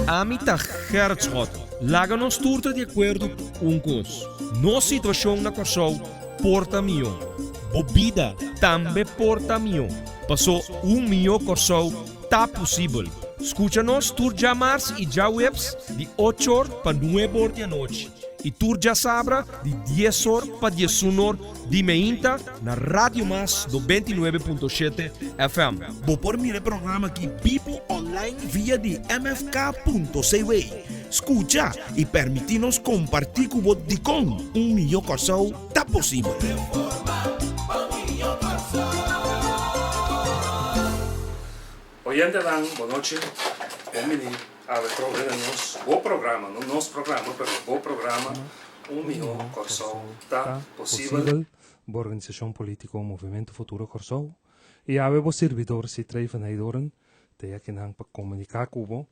Ami ta Gerrit Schotten. Laga nos tur ta di akuerdo ku un kos, nos situashon na Kòrsou por ta mihó. Bo bida tambe por ta mihó. Pasó un mihó Kòrsou ta posibel. Skucha nos tur djamars i djaweps di ochor pa nuebor di anochi i tur djasabra di diesor pa diesunor di meinta na Radio Mas 99.7 FM. Bo por mira e programa aki bibu online via di mfk.cw. Skucha i permití nos kompartí ku bo dikon un mihó Kòrsou ta posibel. Oyentenan, bonochi. Bon bini awe trobe den nos bo programa, no nos programa, pero bo programa Un Mihó Kòrsou Ta Posibel. Bo organisashon polítiko Movementu Futuro Kòrsou i awe bo sirbidor Citrey van Heydoorn ta e akinan pa komuniká ku bo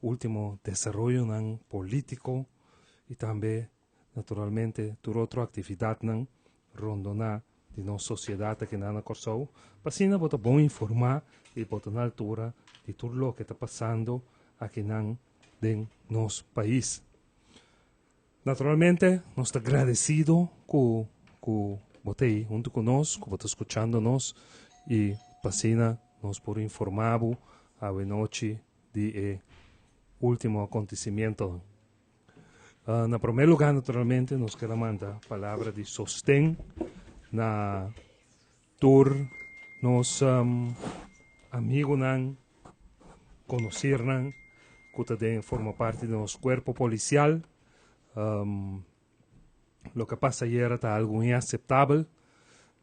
último desaroyonan polítiko i tambe naturalmente tur otro aktividatnan rondoná di nos sosiedat akinan na Kòrsou pa asina bo ta bon informá i bo ta na altura di tur loke ta pasando akinan den nos pais. Naturalmente nos ta gradesido ku ku bo ta ei huntu ku nos, ku bo ta skuchando nos i pa asina nos por informá bo awe nochi di e último akontesimientonan. Na promé lugá naturalmente nos ker a manda palabra di sosten na tur nos amigunan, konosirnan ku ta den forma parti di nos kuerpo polisial. Loke a pasa ayera ta algu inaseptabel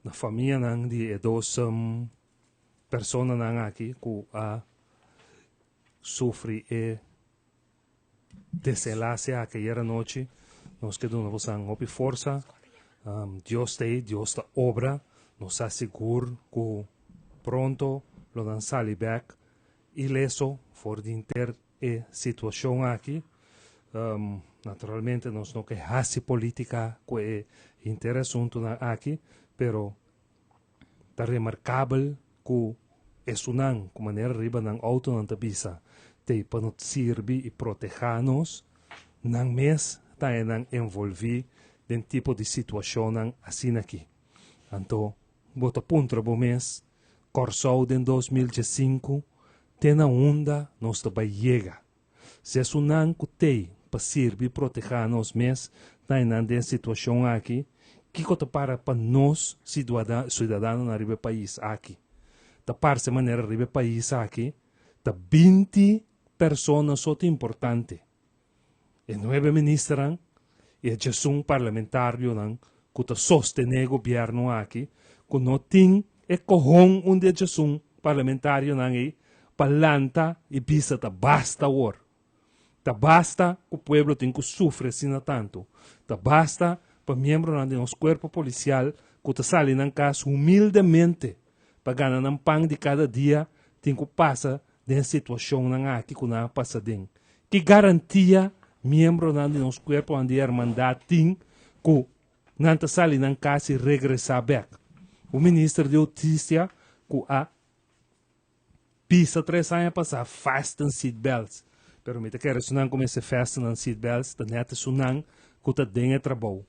na famianan di e dos personanan aki ku a sufri e Desenlace aki ayer anochi, nos ke duna bosan hopi forsa. Dios ta ei, Dios ta obra. Nos sa sigur ku pronto lo nan sali bek ileso for di henter e situashon aki. Naturalmente nos no ke hasi politica ku e henter asuntunan aki, pero Ta remarkabel ku esunnan ku manera riba nan outonan ta bisa t'ei pa no sirbi i protehá nos, nan mes ta enan envolví den tipo di situashonnan asin'aki. Anto bo ta puntra bo mes, Kòrsou den 2015 te na unda nos ta bai yega? Si esunnan ku t'ei pa sirbi protehá nos mes ta einan den e situashon aki, kiko ta para pa nos siudadanonan riba e pais aki? Ta parse manera riba e pais aki ta 20 persona so ta importante. E nuebe ministernan i e djesun parlamentarionan ku ta sostené e gobièrnu aki, ku no tin e kohon un di e djesun parlamentarionan ei pa lanta i bisa ta basta awor. Ta basta ku pueblo tin ku sufri asina tantu. Ta basta pa miembronan di nos kuerpo polisial ku ta sali nan kas humildemente pa gana nan pan di kada dia tin ku pasa den e situashonnan aki ku nan a pasa den. Ki garantia miembronan di nos kuerponan di hermandat tin ku nan ta sali nan kas i regresá bèk? Un minister di hustisia ku a bisa tres aña pasá fasten seat belts, pero mi ta kere esunnan ku mester fasten nan seat belts ta nèt esunnan ku ta den e trabou.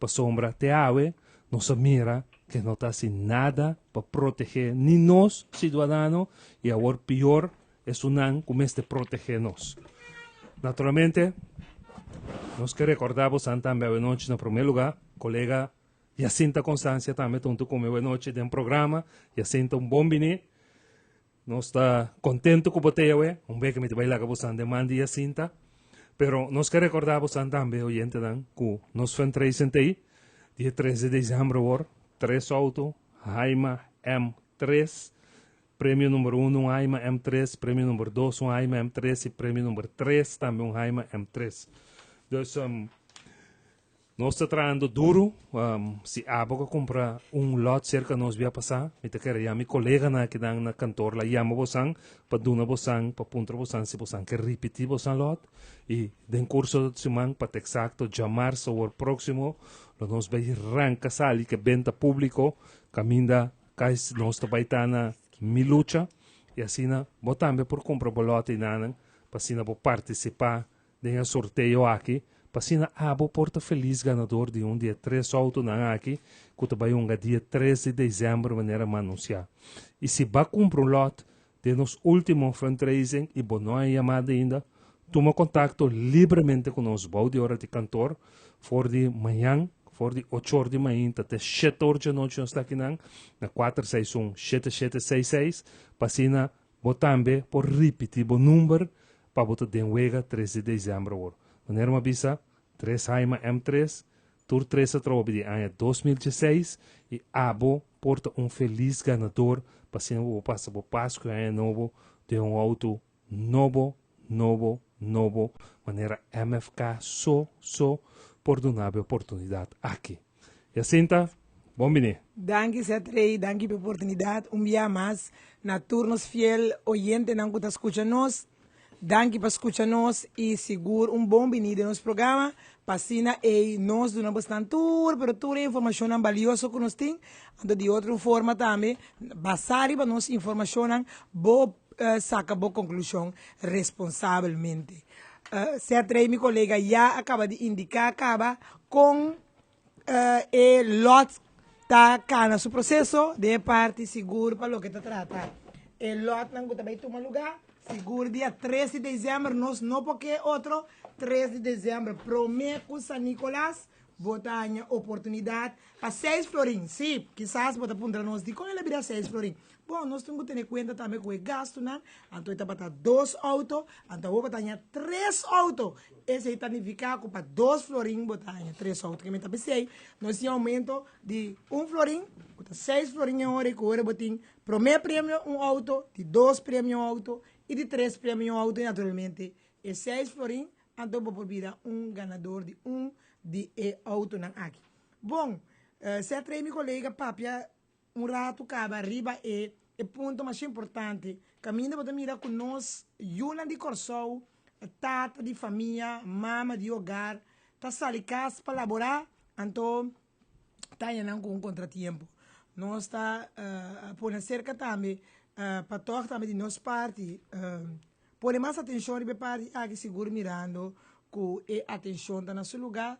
Pasobra te awe nos a mira ke no ta hasi nada pa protegé ni nos siudadano i awor pior esunnan ku mester protegé nos. Naturalmente nos ke rekordá bosan tambe awe nochi na promé lugá kolega Jacinta Constancia tambe ta huntu ku mi awe nochi den programa. Jacinta un bon biní. Nos ta contento cu bo ta awe, un beke mi ta bay laga bosan den man di Jacinta. Pero nos ke recorda bosan tambe, oyentenan, cu nos fundraising ta ey, dia 3 di december awor, tres auto, Haima M3, premio number uno un Haima M3, premio number dos un Haima M3 y premio number tres tambe un Haima M3. Dus, Nos ta trahando duru. Si abo ka kumpra un lot serka nos bia pasá, mi ta kere ya mi koleganan akinan na kantor la yama bosan pa duna bosan, pa puntra bosan si bosan ke ripití bosan lot. I den kurso di siman, pa ta eksakto djamarsa awor próksimo, lo nos bai ranka sali ke benta públiko kaminda kais nos ta bai ta na Mi Lucha. I asina bo tambe por kumpra bo lòt einanan pa asina bo partisipá den e sorteo aki pa asina abo por ta felis ganador di un di e tres outonan aki ku ta bai hunga dia tres di desèmber manera mi a anunsiá. I si bo a kumpra un lòt den nos último fundraising i bo no a yamada ainda, tuma kontakto libremente ku nos bou di ora di kantor for di mañan for di ocho or di mainta te shete or djanochi nos ta akinan na 461 7766 pa asina bo tambe por ripiti bo number pa bo ta den wega 3 di desèmber awor. Manera mi a bisa, tres Haima M3, tur tres a trobe di aña 2016 i abo por ta un felis ganador pa asina bo por pasa bo Pasku i Aña Nobo den un outo nobo, nobo, nobo, manera MFK so so por duna bo e oportunidat aki. Jacinta, bon bini! Danki Setrey, danki pa e oportunidat un bia mas na tur nos fiel oyentenan ku ta skucha nos. Danki pa skucha nos i sigur un bon bini den nos programa pa asina ei nos duna bosnan tur pero tur e informashonnan balioso ku nos tin. Anto di otro forma tambe basá riba nos informashonnan bo saka bo konklushon responsabelmente. Seth Rey mi kolega ya a kaba di indiká kaba kon e lot ta kana su proseso den e parti sigur pa loke ta trata e lotnan ku ta bai tuma lugá. Sigur dia tres di desèmber nos no por ke otro tres di desèmber promé ku San Nikolas bo ta haña oportunidat pa seis florin. Sí, kisas bo ta puntra nos dikon el a bira seis florin. Bon, nos tin ku tene kuenta tambe ku e gastunan, anto e tabata dos outo, anto awor bo ta haña tres outo. Esei ta nifiká ku pa dos florin bo ta haña tres outo. Ke mi ta p'esei nos tin oumento di un florin, ku ta seis florin e ora i ku ora bo tin promé premio un outo, di dos premio un outo i di tres premio un outo i naturalmente e seis florin, anto bo por bira un ganador di un di e outonan aki. Bon, Seth mi kolega papia Un ratu kaba riba e e punto masha importante, kaminda bo ta mira ku nos yunan di Kòrsou, tata di famia, mama di hogar, ta sali kas pa laborá, anto ta haña nan ku un kontratiempo. Nos ta pone aserka tambe pa tòg tambe di nos parti pone mas atenshon riba e parti aki sigur mirando ku e atenshon ta na su lugá.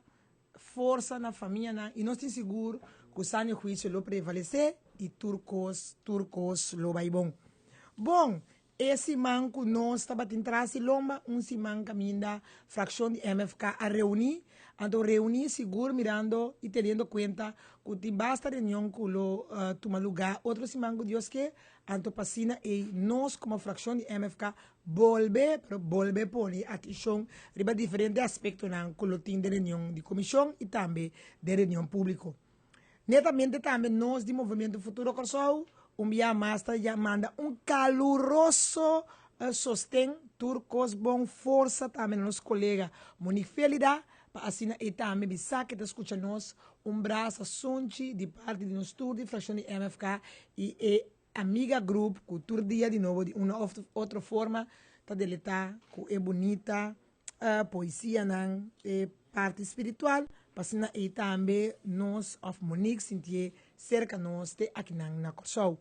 Forsa na famianan i nos tin sigur ku sano huisio lo prevalesé i tur kos, tur kos lo bai bon. Bon, e siman ku nos tabatin tras di lomba, un siman kaminda frakshon di MFK a reuní, anto reuní sigur mirando i teniendo kuenta ku tin basta reunion ku lo tuma lugá otro siman ku Dios ke, Anto pa asina ei nos komo frakshon di MFK bolbe, pero bolbe pone atenshon riba diferente aspektonan ku lo tin den reunion di komishon i tambe den reunion públiko. Netamente tambe nos di Movementu Futuro Kòrsou un bia mas ta manda un kaluroso sosten, tur kos bon, forsa tambe na nos kolega Monique Felida pa asina ei tambe bisa ke ta skucha nos un brasa sunchi di parti di nos tur di frakshon di MFK i e Amiga Group ku tur dia di nobo di una of otro forma ta deletá ku e bunita poesianan e parti spiritual pa asina ei tambe nos of Monique sintié serka nos te akinan na Kòrsou.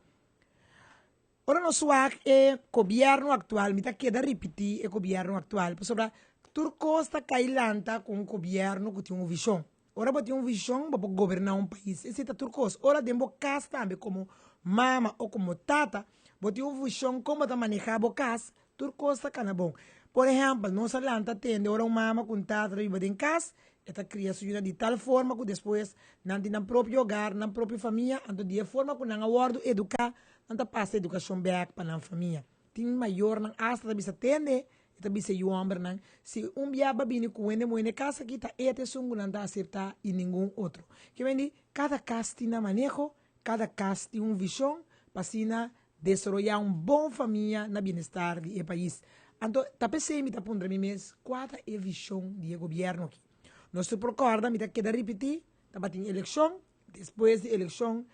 Ora nos wak e gobièrnu aktual, mi ta keda ripití e gobièrnu aktual, pasobra tur kos ta kai lanta ku un gobièrnu ku tin un vishon. Ora bo tin un vishon, bo por goberná un pais. Esei ta tur kos. Ora den bo kas tambe komo mama o komo tata, bo tin un vishon kon bo ta manehá bo kas, tur kos ta kana bon. Por ehèmpel, nos a lanta tende ora un mama ku un tata ta biba den kas, e ta kria su yunan di tal forma ku despues nan tin nan propio hogar, nan propio famia, anto di e forma ku nan a wòrdu eduká, Nan ta pasa edukashon bèk pa nan famia. Tin mayornan asta ta bisa tende, e ta bisa e yu hòmbernan, si un bia ba bini ku wende muhé na e kas aki, ta e ta esun ku nan ta aseptá i ningun otro. Ke men di, kada kas tin nan maneho, kada kas tin un vishon pa asina desaroyá un bon famia na bienestar di e pais. Anto, ta p'esei mi ta puntra mi mes, kua ta e vishon di e gobièrnu aki? Nos tur por kòrda, mi ta keda ripití, tabatin elekshon, despues di elekshon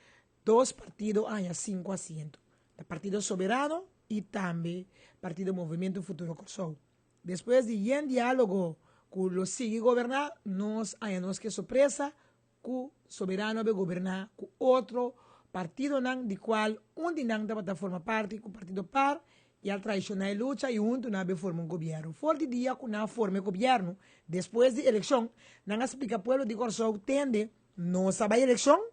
Dos partido a haña sinku asiento, ta Partido Soberano i tambe Partido Movimiento Futuro Kòrsou. Despues di yen diálogo ku lo sigui goberná, nos haña nos ke sorpresa ku Soberano a be goberná ku otro. Partidonan di kual un di nan tabata forma parti ku Partido par i a traishoná e lucha i huntu nan a bin forma un gobièrnu. For di dia ku nan a forma e gobièrnu, despues di elekshon, nan a splika pueblo di Kòrsou, Tende, nos a bai elekshon,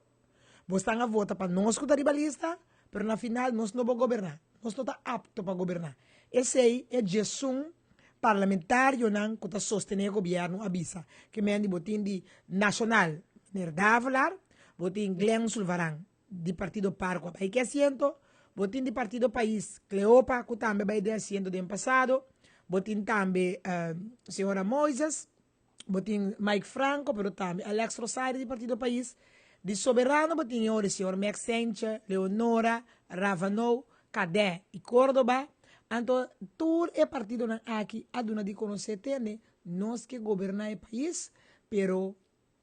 bosnan a vota pa nos ku ta riba lista, pero na final nos no por goberná, nos no ta apto pa goberná. Esei e djesun parlamentarionan ku ta sostené e gobièrnu a bisa. Ke men di bo tin di Nashonal, meneer Davelaar, bo tin Glenn Sulvaran di partido par ku a bai ke asiento, bo tin di partido Pais, Cleopa ku tambe a bai den asiento den pasado, bo tin tambe señora Moises, Bo tin Mike Franco, pero tambe Alex Rosario di Partido Pais. Di Soberano bo tin e ora señor Max Senche, Leonora, Ravano, Cadè y Cordoba. Anto tur e partidonan aki a duna di conoce tende nos ke goberna e pais, pero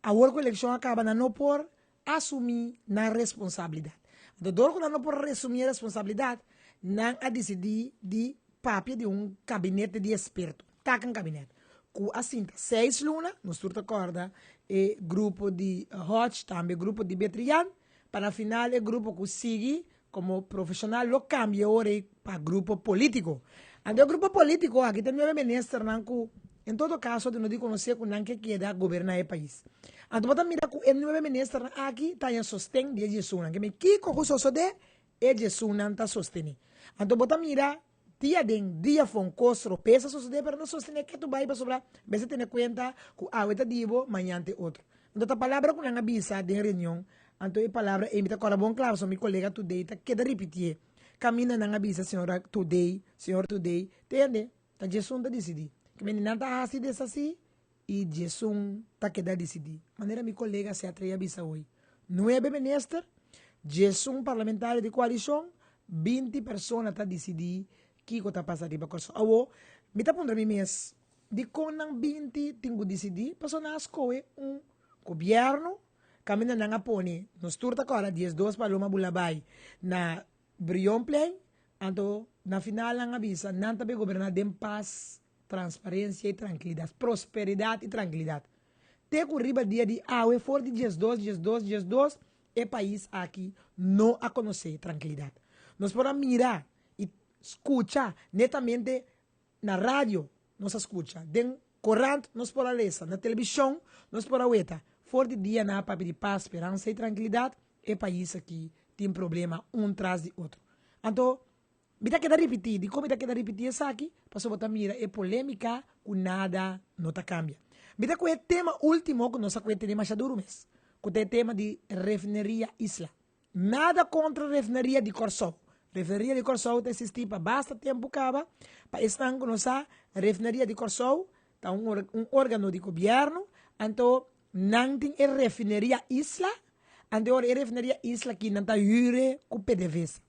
awor cu eleccion a caba nan no por asumi nan responsabilidad. Anto dor cu nan no por resumi e responsabilidad, nan a dicidi di papia di un kabinete di esperto, taken kabinet, ku a sinta seis luna, nos tur ta kòrda e grupo di Hodge, tambe e grupo di Betrian, pa na final e grupo ku sigui komo profeshonal lo kambia ora ei pa grupo polítiko. Anto e grupo polítiko aki ta nuebe ministernan ku en todo kaso ta no di konosé ku nan ke keda goberná e pais. Anto bo ta mira ku e nuebe ministernan aki ta haña sosten di e djesunnan. Ke men kiko ku sosodé E djesunnan ta sostené. Anto bo ta mira dia den dia fon kos tropes a sosodé pero no sostené ketu bai pasobra mester tene kuenta ku awe ta di bo mañan ta e otro. Anto ta palabra ku nan a bisa den reunion anto e palabra ei mi ta kòrda bon kla pasobra mi kolega Today ta keda ripitié kaminda nan a bisa señora Today señor Today tende ta djesun ta disidí kimente nan ta hasi desasí i djesun ta keda disidí. Manera mi kolega Setrey a bisa hoy, nuebe minister, djesun parlamentario di koalishon, 20 persona ta disidí kiko ta pasa riba Kòrsou. Awor, mi ta puntra mi mes, dikon nan 20 tin ku disidí? Pasobra nan a skohe un gobièrnu kaminda nan a pone, nos tur ta kòrda 12 paloma bula bai na Brionplein, anto na final nan a bisa nan ta bay goberná den pas, transparencia y trankilidad, prosperidad y trankilidad. Te ku riba dia di awe for di 12, 12, 12 e pais aki no a konosé trankilidad. Nos por a mira y skucha netamente na radio nos a skucha, den korant nos por a lesa, na televishon nos por a weta. For di dia nan a papia di pas, speransa i trankilidat, e pais aki tin problema un tras di otro. Anto, mi ta keda ripití. Dikon mi ta keda ripití esaki? Pasobra bo ta mira e polémika ku nada no ta kambia. Mi ta kohe tema último ku nos a kohe tene masha duru mes, ku ta e tema di Refineria Isla. Nada kontra Refineria di Kòrsou. Refineria di Kòrsou ta eksistí pa basta tempu kaba. Pa esnan ku no sa, Refineria di Kòrsou ta un un órgano di gobièrnu, anto nan tin e Refineria Isla, anto e ora e Refineria Isla aki nan ta hür ku PDVSA.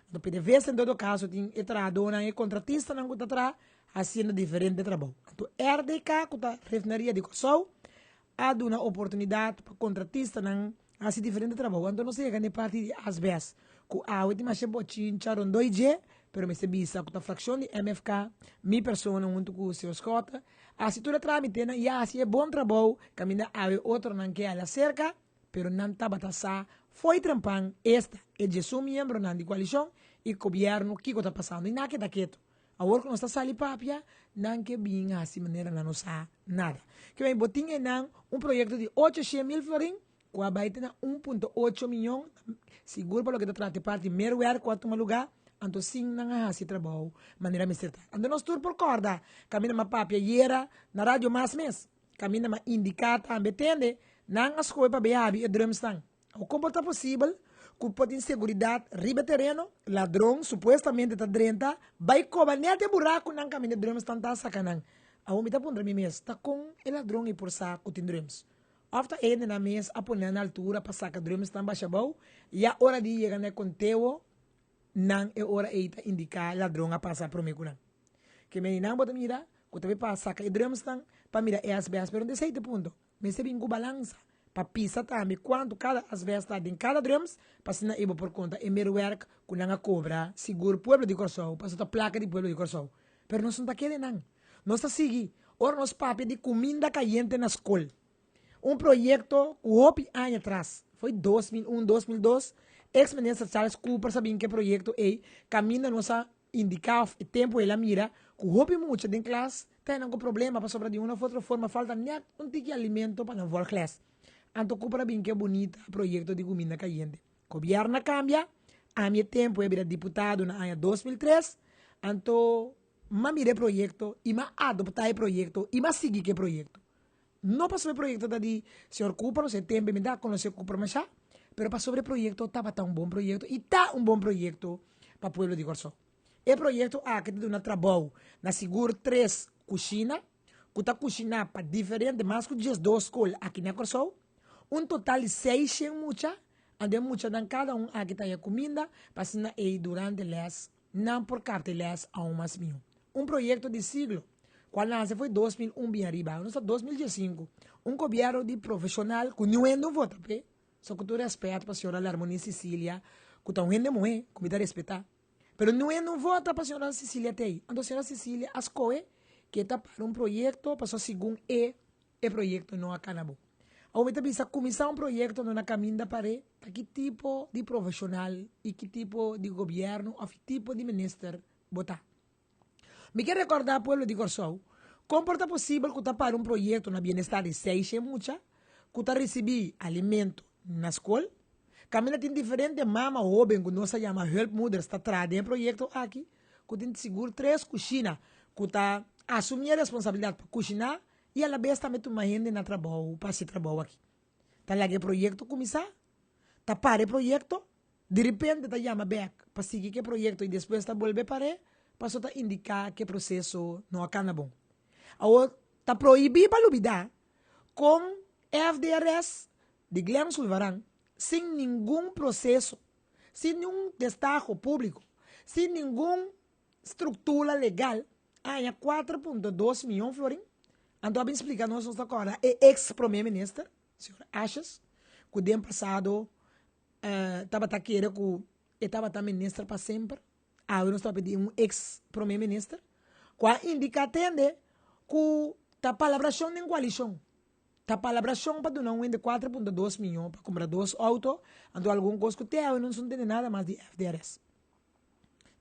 Anto PDVSA en todo kaso tin e trahadónan, e kontratistanan ku ta traha hasiendo diferente trabou. Anto RDK ku ta Refineria di Kòrsou a duna oportunidat pa kontratistanan hasi diferente trabou. Anto nos a yega na e parti di asbest ku awe tin masha bochincha rondó i dje, pero mester bisa ku ta frakshon di MFK, mi persona huntu ku señor Schotte, a hasi tur e tramitenan i a hasi e bon trabou kaminda awe otronan ke hala serka, pero nan tabata sa fo'i trempan esta e djesun miembronan di koalishon i gobièrnu kiko ta pasando i nan a keda ketu. Awor ku nos ta sali papia, nan ke bin hasi manera nan no sa nada. Ke bai bo tin einan un proyekto di 800.000 florin ku a bai te na 1.8 miyon, sigur pa loke ta trata e parti merwerk ku a tuma lugá, anto sin nan a hasi e trabou manera mester ta. Anto nos tur por kòrda kaminda m'a papia ayera na Radio Mas mes, kaminda m'a indiká tambe tende nan a skohe pa bai habi e drùmsnan. Ho kon por ta posibel ku por tin seguridat riba e tereno? Ladron supuestamente ta drenta bai koba nèt e burakunan kaminda e drùmsnan ta saka nan. Awor mi ta puntra mi mes, ta kon e ladron ei por sa ku tin drùms? Òf ta e hendenan mes a pone nan na altura pa saka drùmsnan basha abou? Ya ora di yega na e konteo nan e ora ei ta indiká ladron a pasa promé ku nan. Ke mei nan bo ta mira ku ta bai pa saka e drùmsnan pa mira e asbèst, pero no ta esei ta e punto. Mester bin ku balansa pa pisa tambe kuantu kada asbest ta den kada drums pa asina e bo por konta e merwerk ku nan a kobra sigur pueblo di Kòrsou pasobra ta plaka di pueblo di Kòrsou. Pero nos no ta kere nan. Nos ta sigui ora nos papia di kuminda kayente na skol. Un proyekto ku hopi aña atras, foi 2001, 2002, Ex minister Charles Cooper sa bin ku e proyekto ei kaminda nos a indiká òf e tempu el a mira ku hopi mucha den klas ta hena ku problema pasobra di un òf otro forma falta nèt un tiki alimento pa nan vòlg lès. Anto Cooper a bin ku e bunita proyekto di kuminda kayente. Gobièrnu a kambia, ami e tempu e bira diputado na aña 2003, anto m'a mira e proyekto i m'a adoptá e proyekto i m'a sigui ku e proyekto. No pasobra e proyekto ta di señor Cooper, nos e tempu mi ta konosé Cooper mashá, pero pasobra e proyekto tabata un bon proyekto i ta un bon proyekto pa pueblo di Kòrsou. E proyekto aki ta duna trabou na sigur tres kushina ku ta kushiná pa diferente mas ku diesdos skol aki na Kòrsou, un total di seishent mucha, anto e muchanan kada un aki ta haña kuminda pa asina ei durante lès nan por kapta e lès aun mas mihó. Un proyekto di siglo, kual nase foi 2001 bin ariba, nos ta 2015, un gobièrnu di profeshonal ku niun hende no vota p'e, so ku tur rèspèt pa señora Larmonie Cecilia ku ta un hende muhé ku mi ta respetá, pero niun hende no vota pa señora Cecilia t'ei, anto señora Cecilia a skohe ke ta para un proyekto pasobra segun e, e proyekto no a kana bon. Awor mi ta bisa kuminsá un proyekto no na kaminda par'é ta ki tipo di profeshonal i ki tipo di gobièrnu òf ki tipo di minister bo ta. Mi ke rekordá pueblo di Kòrsou kon por ta posibel ku ta para un proyekto na bienestar di seishe mucha ku ta risibí alimento na skol. Kaminda tin diferente mama hóben ku nos ta yama hulpmoeders ta traha den e proyekto aki ku tin sigur tres kushina ku ta asumí e responsabilidat pa kushiná i alabes tambe tuma hende na trabou pa hasi trabou aki. Ta laga e proyekto kuminsá, ta para e proyekto, direpente ta yama bèk pa sigui ku e proyekto i despues ta bolbe par'é, pasobra ta indiká ku e proseso no a kana bon. Awor, ta prohibí pa lubidá kon FDRS di Glenn Sulvaran, sin ningun proseso, sin niun destaho públiko, sin ningun struktura legal, a haña 4.2 miyon florin. Anto a bin splika nos, nos ta kòrda e eks prome minister, señor Asjes, ku den pasado tabata kere ku e tabata minister pa semper. Awe nos ta papia di un eks prome minister, ku a indiká tende ku ta palabrashon den koalishon. Ta palabrashon pa duna un hende 4.2 miyon pa kumpra dos outo, anto algun kos ku te awe no nos no tende nada mas di FDRS.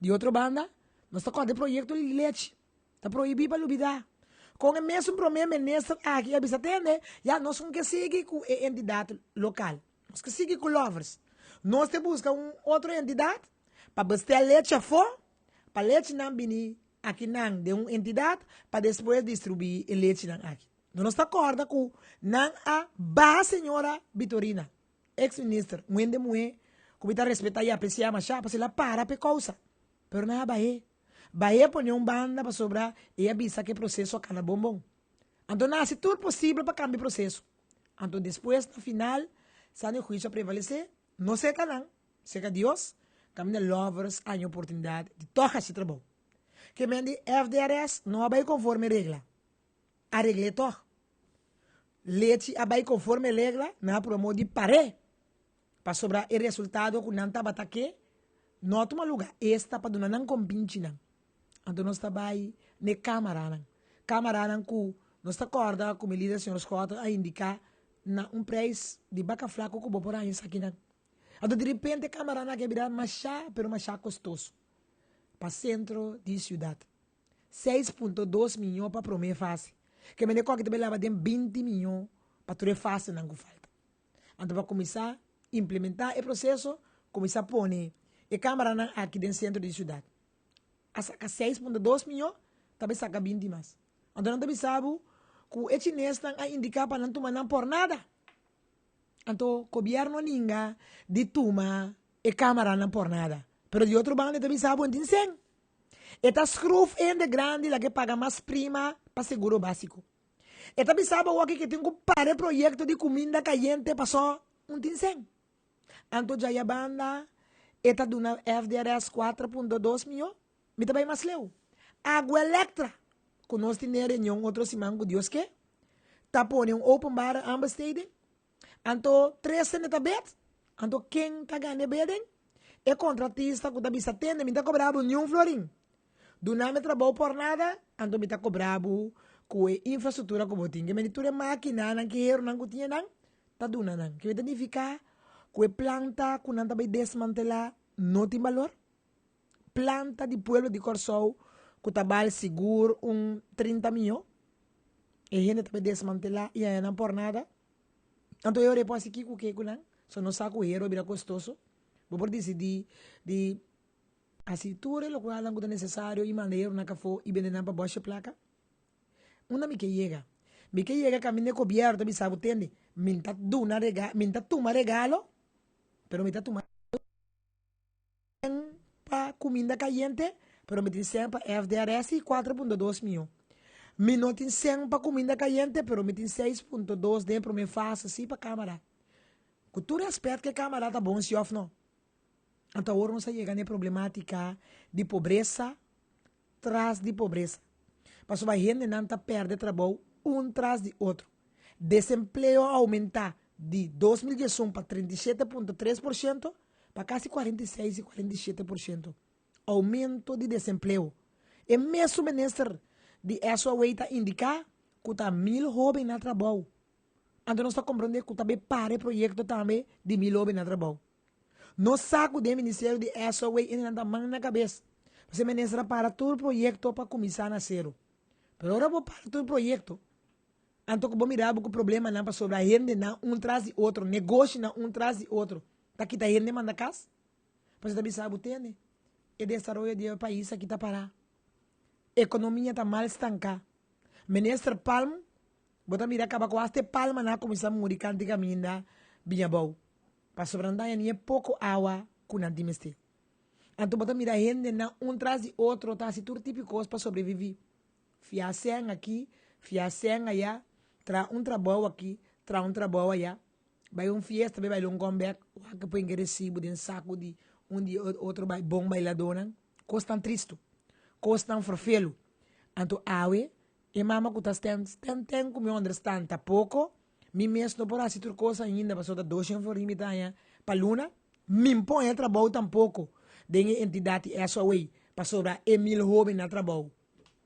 Di otro banda, nos ta kòrda e proyekto di lechi. Ta prohibí pa lubidá. Kon e mesun promé minister aki a bisa tende, ya nos no ke sigui ku e entidat lokal. Nos ke sigui ku Lovers. Nos te buska un otro entidat pa bestel lechi afó, pa lechinan bini akinan den un entidat pa despues distribuí e lechinan aki. Nos ta kòrda ku nan a baha señora Bitorina. Ex minister, un hende muhé ku mi ta respetá i apresiá mashá pasobra el a para pa e kousa. Pero nan a bah'é. Bah'é pone un banda pasobra e a bisa ku e proseso a kana bon bon. Anto nan a hasi tur posibel pa kambia e proseso. Anto despues na final sano huisio a prevalesé, no serka nan, serka Dios, kaminda Lovers a haña oportunidat di tòg hasi trabou. Ke men di FDRS no a bai konforme regla. A regl'é tòg. Lechi a bai konforme regla, nan a promo di par'é. Pasobra e resultado ku nan tabata ke no a tuma lugá. Esta pa duna nan kompinchinan. Anto nos ta bai n'e kámaranan. Kámaranan ku nos ta kòrda ku mi lider señor Schotten a indiká na un preis di baka flaku ku bo por haña esakinan. Anto direpente e kámaranan aki a bira mashá pero mashá kostoso pa sentro di siudat. 6.2 miyon pa promé fase. Ke mende kòke ta bai laba den 20 miyon pa tur e fasenan ku falta. Anto pa kuminsá implementá e proseso, kuminsá pone e kámaranan aki den sentro di siudat. A saka 6.2 miyon, ta bai saka 20 mas. Anto nan ta bisa bo ku e chinesnan a indiká pa nan tuma nan por nada. Anto gobièrnu a ninga di tuma e kámaranan por nada. Pero di otro banda e ta bisa bo, tin sen. E ta schroef hende grandi laga e paga mas prima pa seguro básiko. E ta bisa bo awor ke tin ku para e proyekto di kuminda kayente paso un tin sen. Anto djaya banda e ta duna FDRS 4.2 miyon. Mi ta bai mas leu. Agua Electra, ku nos tin den reunion otro siman ku Dios ke, ta pone un openbare aanbesteding. Anto tres hende ta bed, anto ken ta gana e beden? E kontratista ku ta bisa tende mi ta kobra bo niun florin. Duna mi trabou por nada, anto mi ta kobra bo ku e infrastruktura ku bo tin. Ke mende tur e makinanan, ke herunan ku tin nan, ta duna nan. Ke ta nifiká? Ku e planta ku nan ta bai desmantelá no tin balor? Planta di pueblo di Kòrsou ku ta bal sigur un 30 mió, e hende ta bai desmantelá i haña nan por nada. Anto e ora e por hasi kiko ke ku nan? So nos sa ku hero a bira kostoso. Bo por disidí di hasi tur e lokualnan ku ta nesesario i manda hero na kafó i bende nan pa bòshe plaka. Unda mi ke yega? Mi ke yega kaminda e gobièrnu ta bisa bo, Tende, mi ta duna rega, mi ta tuma regalo, pero mi ta tuma pa kuminda kayente, pero mi tin sèn pa FDRS i 4.2 mió. Mi no tin sèn pa kuminda kayente, pero mi tin 6.2 den promé fase sí pa kámara. Ku tur rèspèt ku e kámara ta bon sí òf no. Anto awor nos a yega na e problemátika di pobresa tras di pobresa. Pasobra hendenan ta pèrdè trabou un tras di otro. Desempleo a oumentá di 2011 pa 37.3% pa kasi 46 i 47%. Oumento di desempleo. E mesun minister di SOA ta indiká ku ta mil hóben na trabou. Anto nos ta komprondé ku ta bay para e proyekto tambe di mil hóben na trabou. Nos sa ku den ministerio di SOA hendenan ta man na kabes. Pasobra e minister a para tur proyekto pa kuminsá na sero. Pero ora bo para tur proyekto, anto ku bo mira bo ku problemanan pasobra hendenan un tras di otro, negoshinan un tras di otro ta kita hende manda kas. Pasobra ta bisa bo tende, e desaroyo di e pais aki ta pará. Ekonomia ta mal stanká. Minister Palm, bo ta mira kaba ku asta e palmanan a kuminsá muri kanti kaminda biña abou. Pasobra nan ta haña ni e poko awa ku nan tin mester. Anto bo ta mira hendenan un tras di otro ta hasi tur tipo di kos pa sobreviví. Fia sèn aki, fia sèn ayá, traha un trabou aki, traha un trabou ayá. Bai un fiesta, bai baila un kòmbèk, wak pon ke resibu den saku di un di e otro bon bailadónan. Kosnan tristu, kosnan ferfelu. Anto awe e mama ku ta stèn, stèn ten ku mi onderstan ta poko. Mi mes no por hasi tur kos ainda pasobra ta doshen florin mi ta haña pa luna. Mi n'pon haña trabou tampoko den e entidat di SOA pasobra e mil hoben na trabou.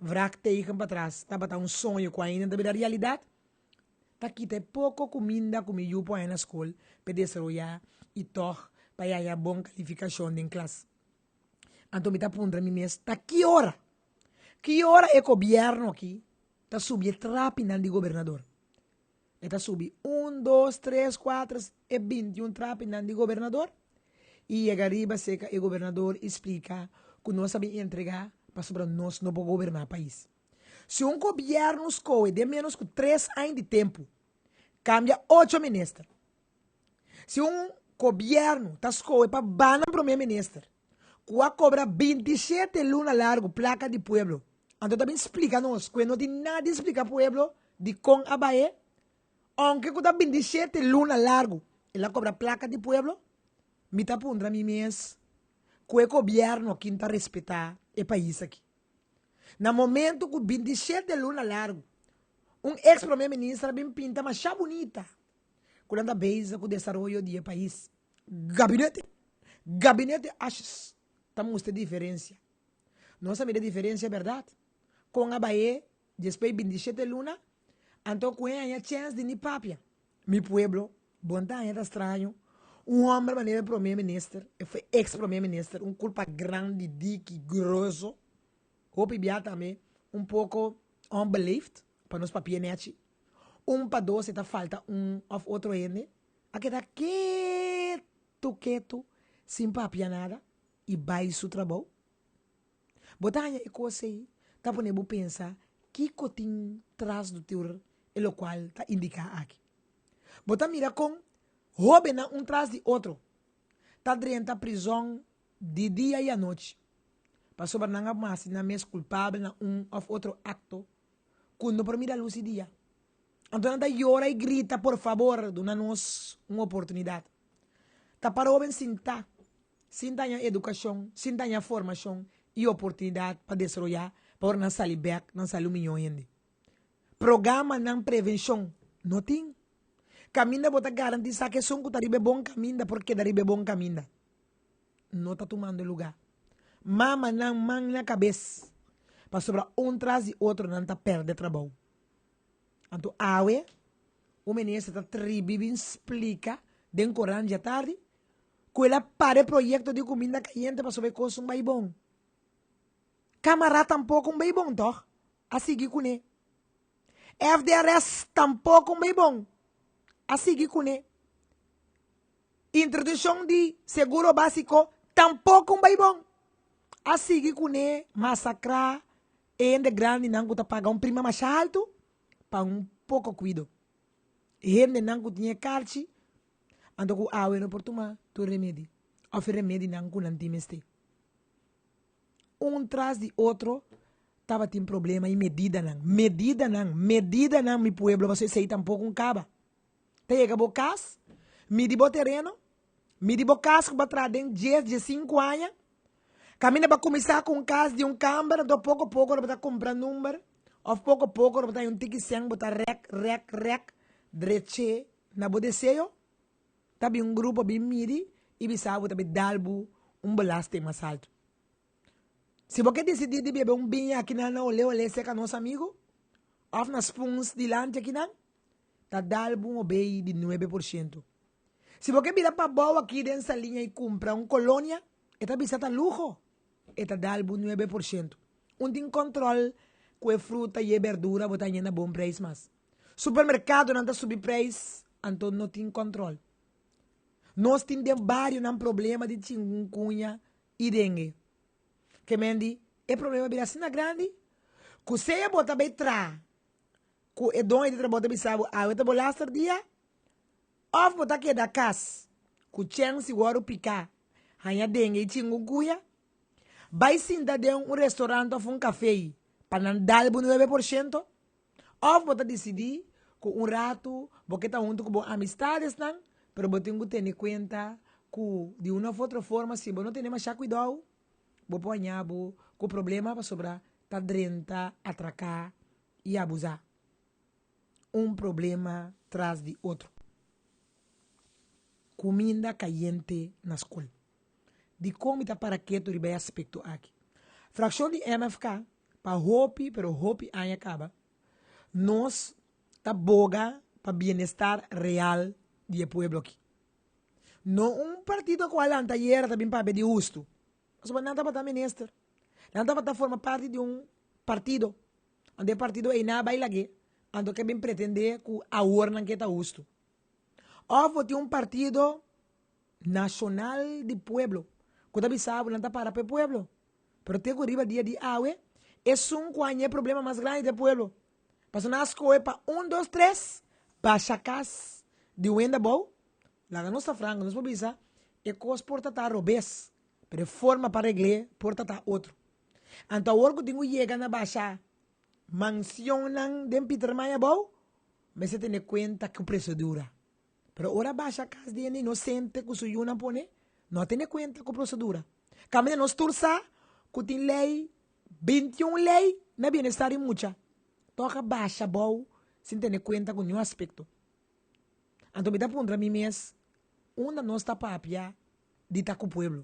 Wrak tegen patras tabata un soño ku ainda ta bira realidat. Ta kita e poko kuminda ku mi yu por haña na skol pa e desaroyá i tòg pa e haña bon kalifikashon den klas. Anto mi ta puntra mi mes ta ki ora, ki ora e gobièrnu aki ta subi e trapinan di gobernador? E ta subi un, dos, tres, kuater, e 21 trapinan di gobernador i yega riba serka e gobernador i splika ku nos a bin entregá pasobra nos no por goberná pais. Si un gobièrnu skohe den ménos ku tres aña di tempu kambia ocho minister, si un gobièrnu ta skohe pa bana promé minister ku a kobra 27 luna largu plaka di pueblo, anto ta bin splika nos ku e no tin nada di splika pueblo dikon a bai e, ounke ku ta 27 luna largu el a kobra plaka di pueblo, mi ta puntra mi mes ku e gobièrnu akin ta respetá e pais aki. Na momento ku 27 luna largu un eks promé minister a bin pinta masha bunita ku nan ta bezig ku desaroyo di e pais. Gabinete, gabinete ashes ta mustra e diferencia. Nos a mira e diferencia berdad. Con a bae despues di 27 luna, anto cu e haña chens di ni papia. Mi pueblo, bon ta haña ta straño, un homber manera e prome minister, e fue ex prome minister, un culpa grandi, diki, grueso, hopi bia tambe un poco onbeleefd, pa nos papia nechi. Un pa dos e ta falta un of otro hende. A keda ketu ketu sin papia nada i bai su trabou. Bo ta haña e kos ei ta pone bo pensa kiko tin tras di tur e lokual ta indiká aki. Bo ta mira kon hóbennan un tras di otro ta drenta prizòn di dia i anochi pasobra nan a hasi nan mes kulpabel na un òf otro akto ku no por mira lus di dia. Anto nan ta yora i grita, Por fabor, duna nos un oportunidat. Ta para hoben sintá, sin ta haña edukashon, sin ta haña formashon i oportunidat pa desaroyá, pa ora nan sali bèk, nan sali un miñó hende. Programanan prevenshon no tin. Kaminda bo ta garantisá ku esun ku ta riba e bon kaminda por keda riba e bon kaminda. No ta tumando lugá. Mamanan man na kabes, pasobra un tras di otro nan ta pèrdè trabou. Anto awe un minister ta tribi bin splika den korant djatardi ku el a para e proyekto di kuminda kayente pasobra e kos un bai bon. Kamara tampoko un bai bon tòg? A sigui kuné. FDRS tampoko un bai bon. A sigui kuné. Introdukshon di seguro básiko tampoko un bai bon. A sigui kuné masakrá e hende grandinan ku ta paga un prima masha haltu pa un poko kuido. Hendenan ku tin e karchi anto ku awe no por tuma tur remedi òf e remedinan ku nan tin mester. Un tras di otro tabatin problema i medidanan, medidanan, medidanan mi pueblo pasobra esei tampoko un kaba. Ta yega bo kas, midi bo tereno, midi bo kas ku bo a traha den dies, diesinku aña, kaminda bo a kuminsá ku un kas di un kamber anto poko poko bo ta kumpra number òf poko poko bo ta haña un tiki sèn bo ta rèk, rèk, rèk drech'é na bo deseo. Ta bin un grupo bin midi i bisa bo ta bin dal bo un belasting mas altu. Si bo ke disidí di bebe un biña akinan na Olé Olé serka nos amigu òf na Spoons dilanti akinan, ta dal bo un obei di 9%. Si bo ke bira pabou aki den Saliña i kumpra un kolonia, e ta bisa ta luho, e ta dal bo 9%. Un tin kòntròl ku e fruta i e bèrdura bo ta haña na bon preis mas. Supermerkadonan ta subi preis, anto no tin kòntròl. Nos tin den barionan problema di chingunkuña i dengue. Ke men di, e problema bira asina grandi ku sea bo ta bai traha ku e doño di trabou ta bisa bo awe ta bo laster dia òf bo ta keda kas ku chèns di wòrdu piká haña dengue i chingunkuña, bai sinta den un restorant òf un kafé pa nan dal bo 9%. Òf bo ta disidí ku un ratu bo ke ta huntu ku bo amistadesnan, pero bo tin ku tene kuenta ku di un òf otro forma si bo no tene mashá kuidou, bo por haña bo ku problema pasobra ta drenta, atraká i abusá. Un problema tras di otro. Kuminda kayente na skol. Dikon mi ta para ketu riba e aspekto aki? Frakshon di MFK pa hopi pero hopi aña kaba nos ta boga pa bienestar real di e pueblo aki. No un partido ku a lanta ayera ta bin papia di hustu, pasobra nan tabata minister, nan tabata forma parti di un partido, anto e partido ei nan a bai lag'é, anto ke bin pretendé ku awor nan ke ta hustu. Òf bo tin un partido Nashonal di Pueblo, ku ta bisa bo nan ta para pa e pueblo. Pero te ku riba dia di awe, esun ku haña e problema mas grandi ta e pueblo. Pasobra nan a skohe pa un, dos, tres, basha kas di wenda abou. Laga nos ta franko, nos por bisa e kos por ta ta robes, pero e forma pa regl'é por ta ta otro. Anto awor ku tin ku yega na basha mansionnan den Pietermaai abou, mester tene kuenta ku prosedura. Pero ora basha kas di hende inosente ku su yunan pone, no a tene kuenta ku prosedura. Kaminda nos tur sa ku tin lei, 21 lei na bienestar di mucha, tòg a basha abou sin tene kuenta ku niun aspekto. Anto mi ta puntra mi mes, unda nos ta papia di ta ku pueblo?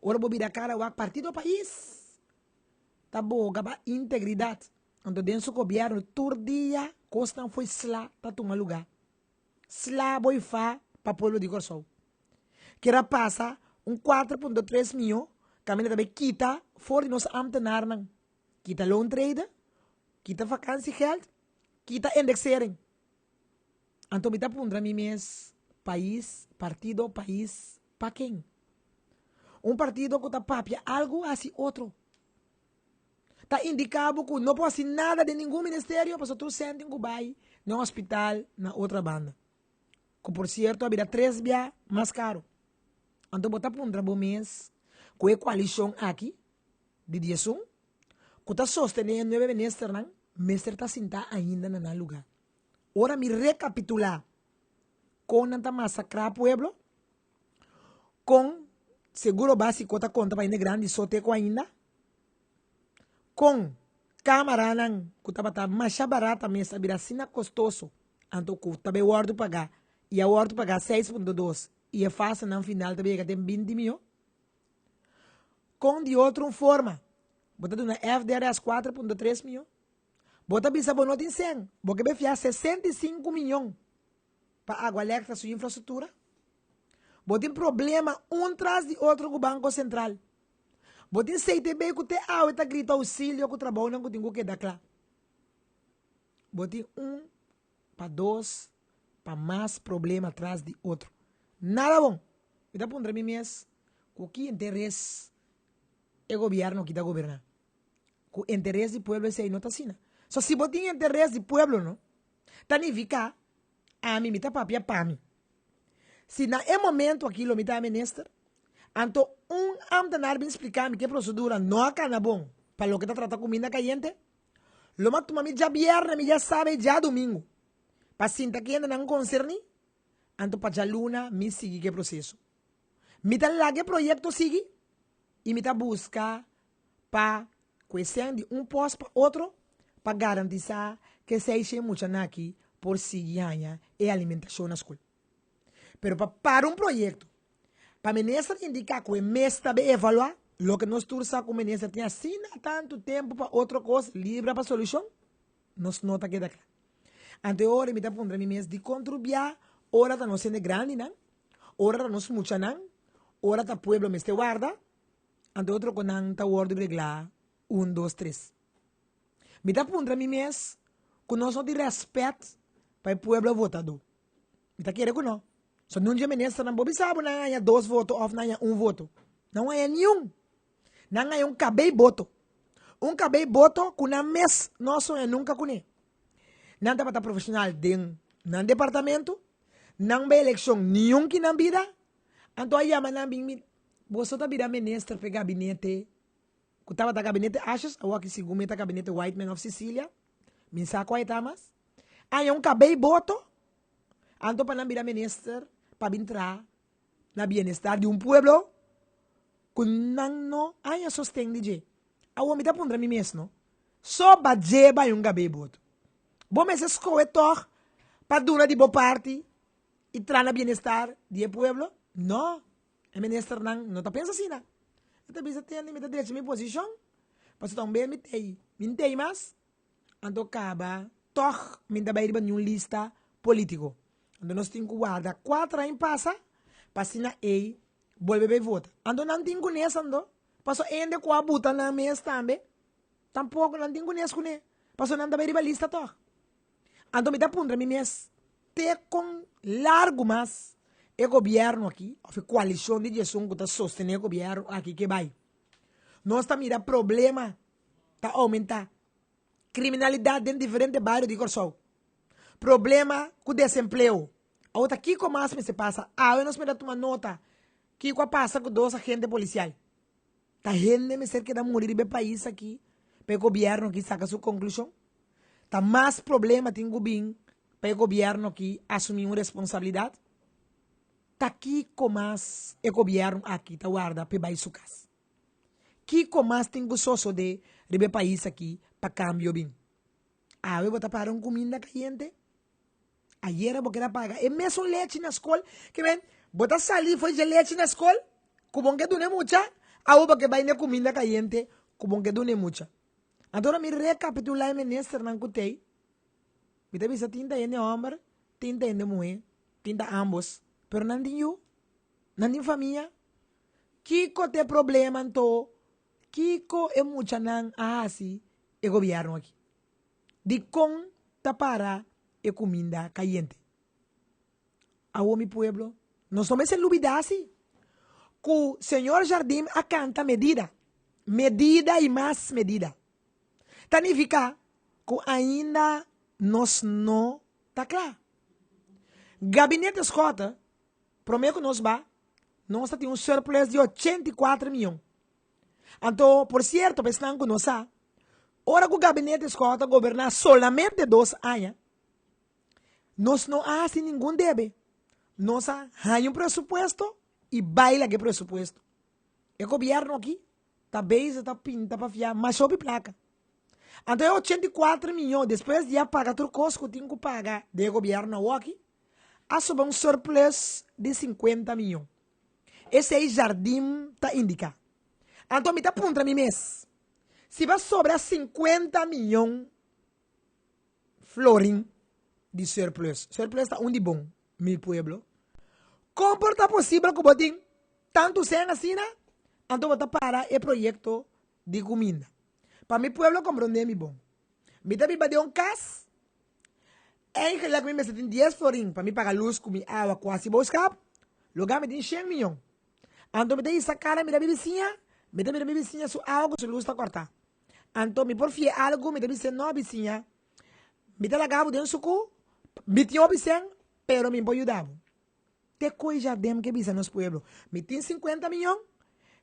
Ora bo bira kara wak Partido Pais ta boga pa integridat, anto den su gobièrnu tur dia kosnan fo'i sla ta tuma lugá. Sla bo i fa pa pueblo di Kòrsou. Kier a pasa un 4.3 mió kaminda ta bai kita for di nos ámtenarnan. Kita loontrede, kita vakansiegeld, kita indexering. Anto mi ta puntra mi mes, pais, partido, pais, pa ken? Un partido ku ta papia algu hasi otro. Ta indiká bo ku no por hasi nada den ningun ministerio pasobra tur sèn tin ku bai den hospital na otra banda. Ku por sierto a bira tres bia mas karu. Anto bo ta puntra bo mes ku e koalishon aki di 11 ku ta sostené e nuebe ministernan mester ta sintá ainda na nan lugá. Ora mi rekapitulá kon nan ta masakrá pueblo, Kon seguro básiko ta konta pa hende grandi so te ku ainda? Kon kámaranan ku tabata masha barata mes a bira asina kostoso anto ku ta bai wòrdu pagá i a wòrdu pagá 6.2 i e fasenan final ta bai yega den 20 mió? Kon di otro un forma bo ta duna FDRS 4.3 mió? Bo ta bisa bo no tin sèn, bo ke bai fia 65 mion pa Agualectra su infrastruktura? Bo tin problema un tras di otro ku Banko Sentral. Bo tin CTB ku te awe ta grita ousilio ku trabounan ku tin ku keda kla. Bo tin un pa dos pa mas problema tras di otro. Nada bon! Mi ta puntra mi mes ku ki interes e gobierno aki ta goberna. Ku interes di pueblo esei no ta asina. So si bo tin interes di pueblo no, ta nifica ami mi ta papia pa mi. Si na e momento aki lo mi ta minister, anto un ambtenaar bin splica mi ke procedura no a cana bon pa loke ta trata cuminda cayente, lo mi a tuma mi djabierne, mi djasabra y djadomingo pa sinta ki hendenan concerni, anto pa djaluna mi sigui ke proceso. Mi ta laga e proyecto sigui y mi ta busca pa cu e sèn di un pòst pa otro pa garantisá ku e seishen muchanan aki por sigui haña e alimentashon na skol. Pero pa para un proyekto, pa minister indiká ku e mes ta be evaluá, loke nos tur sa ku minister tin asina tantu tempu pa otro kos libra pa solushon, nos no ta keda kla. Anto e ora mi ta puntra mi mes dikon tur bia ora ta nos hende grandinan, ora ta nos muchanan, ora ta pueblo mester warda, Anto otro ku nan ta wòrdu reglá un, dos, tres. Mi ta puntra mi mes ku nos no tin rèspèt pa e pueblo votadó. Mi ta kere ku no. So nun dje ministernan bo bisa bo nan haña dos voto òf nan haña un voto. Nan no haña niun. Nan haña un kabei boto. Un kabei boto ku nan mes no a soña nunka kuné. Nan tabata profeshonal den nan departamento. Nan bai elekshon niun ki nan bida. Anto a yama nan bin mi, Boso ta bira minister p'e gabinete ku tabata gabinete Asjes, awor aki segun mi ta gabinete Whiteman of Cecilia, mi sa kua e ta mas. Haña un kabei boto, anto pa nan bira minister pa bin traha na bienestar di un pueblo ku nan no haña sosten di dje. Awor mi ta puntra mi mes no, so ba dje bai un kabei boto? Bo mester skohe tòg pa duna di bo parti i traha na bienestar di e pueblo? No, e ministernan no ta pensa asina. E ta bisa tende mi ta drecha mi posishon, pasobra ta un bes mi tei, mi no tei mas, anto kaba tòg mi no ta bai riba niun lista polítiko. Anto nos tin ku warda kuater aña pasa pa asina ei bolbe bai vota. Anto nan tin kunes anto, pasobra hende ku a buta nan mes tambe tampoko nan tin kunes kuné, pasobra nan ta bai riba lista tòg. Anto mi ta puntra mi mes, te kon largu mas e gobièrnu aki, òf e koalishon di diesun ku ta sostené e gobièrnu aki ke bai? Nos ta mira problema ta oumentá, kriminalidat den diferente bario di Kòrsou, problema ku desempleo. Awor ta kiko mas mester pasa? Awe nos mester tuma nota kiko a pasa ku dos agente polisial. Ta hende mester keda muri riba e pais aki pa e gobièrnu aki saka su konklushon? Ta mas problema tin ku bin pa e gobièrnu aki asumí un responsabilidat? Ta kiko mas e gobièrnu aki ta warda pa e bai su kas? Kiko mas tin ku sosodé riba e pais aki pa kambio bin? Awe bo ta para un kuminda kayente? Ayera bo keda paga e mesun lechi na skol. Ke men, bo ta sali for dje lechi na skol ku bon ke duna e mucha, awo bo ke bai na e kuminda kayente ku bon ke duna e mucha. Anto ora mi rekapitulá e ministernan ku tei, mi ta bisa tin ta hende hòmber, tin ta hende muhé, tin ta ámbos, pero nan tin yu, nan tin famia. Kiko ta e problema anto? Kiko e muchanan a hasi e gobièrnu aki? Dikon ta para e kuminda kayente? Awor mi pueblo, nos no mester lubidá si ku señor Jardim a kanta medida, medida i mas medida. Ta nifiká ku ainda nos no ta kla. Gabinete Schotte, promé ku nos ba, nos ta tin un surplus di 84 mion. Anto, por sierto, pa esnan ku no sa, ora ku Gabinete Schotte a goberná solamente dos aña, nos no a hasi ningun debe. Nos a haña un presupuesto i bai laga e presupuesto. E gobièrnu aki ta bezig ta pinta pa fia masha hopi plaka. Anto e 84 miyon despues di a paga tur kos ku tin ku paga den e gobièrnu awoki, a soba un surplus di 50 miyon. Esei Jardim ta indiká. Anto mi ta puntra mi mes, si bo a sobra 50 miyon florin di surplus, surplus ta un di bon, mi pueblo, Kon por ta posibel ku bo tin tantu sèn asina, anto bo ta para e proyekto di kuminda? Pa mi pueblo komprondé mi bon. Mi ta biba den un kas, Eigenlijk mi mester tin dies florin pa mi paga lus ku mi awa ku hasi boskap, loga mi tin shen miyon. Anto mi ta hisa kara mira mi bisiña, mi ta mira mi bisiña su awa ku su lus ta kòrtá. Anto mi por fia algu, mi ta bis'é, No, bisiña, mi ta laga bo den suku, mi tin hopi sèn, pero mi por yuda bo. Te koe Jardim ke bisa nos pueblo, Mi tin sinkuenta miyon,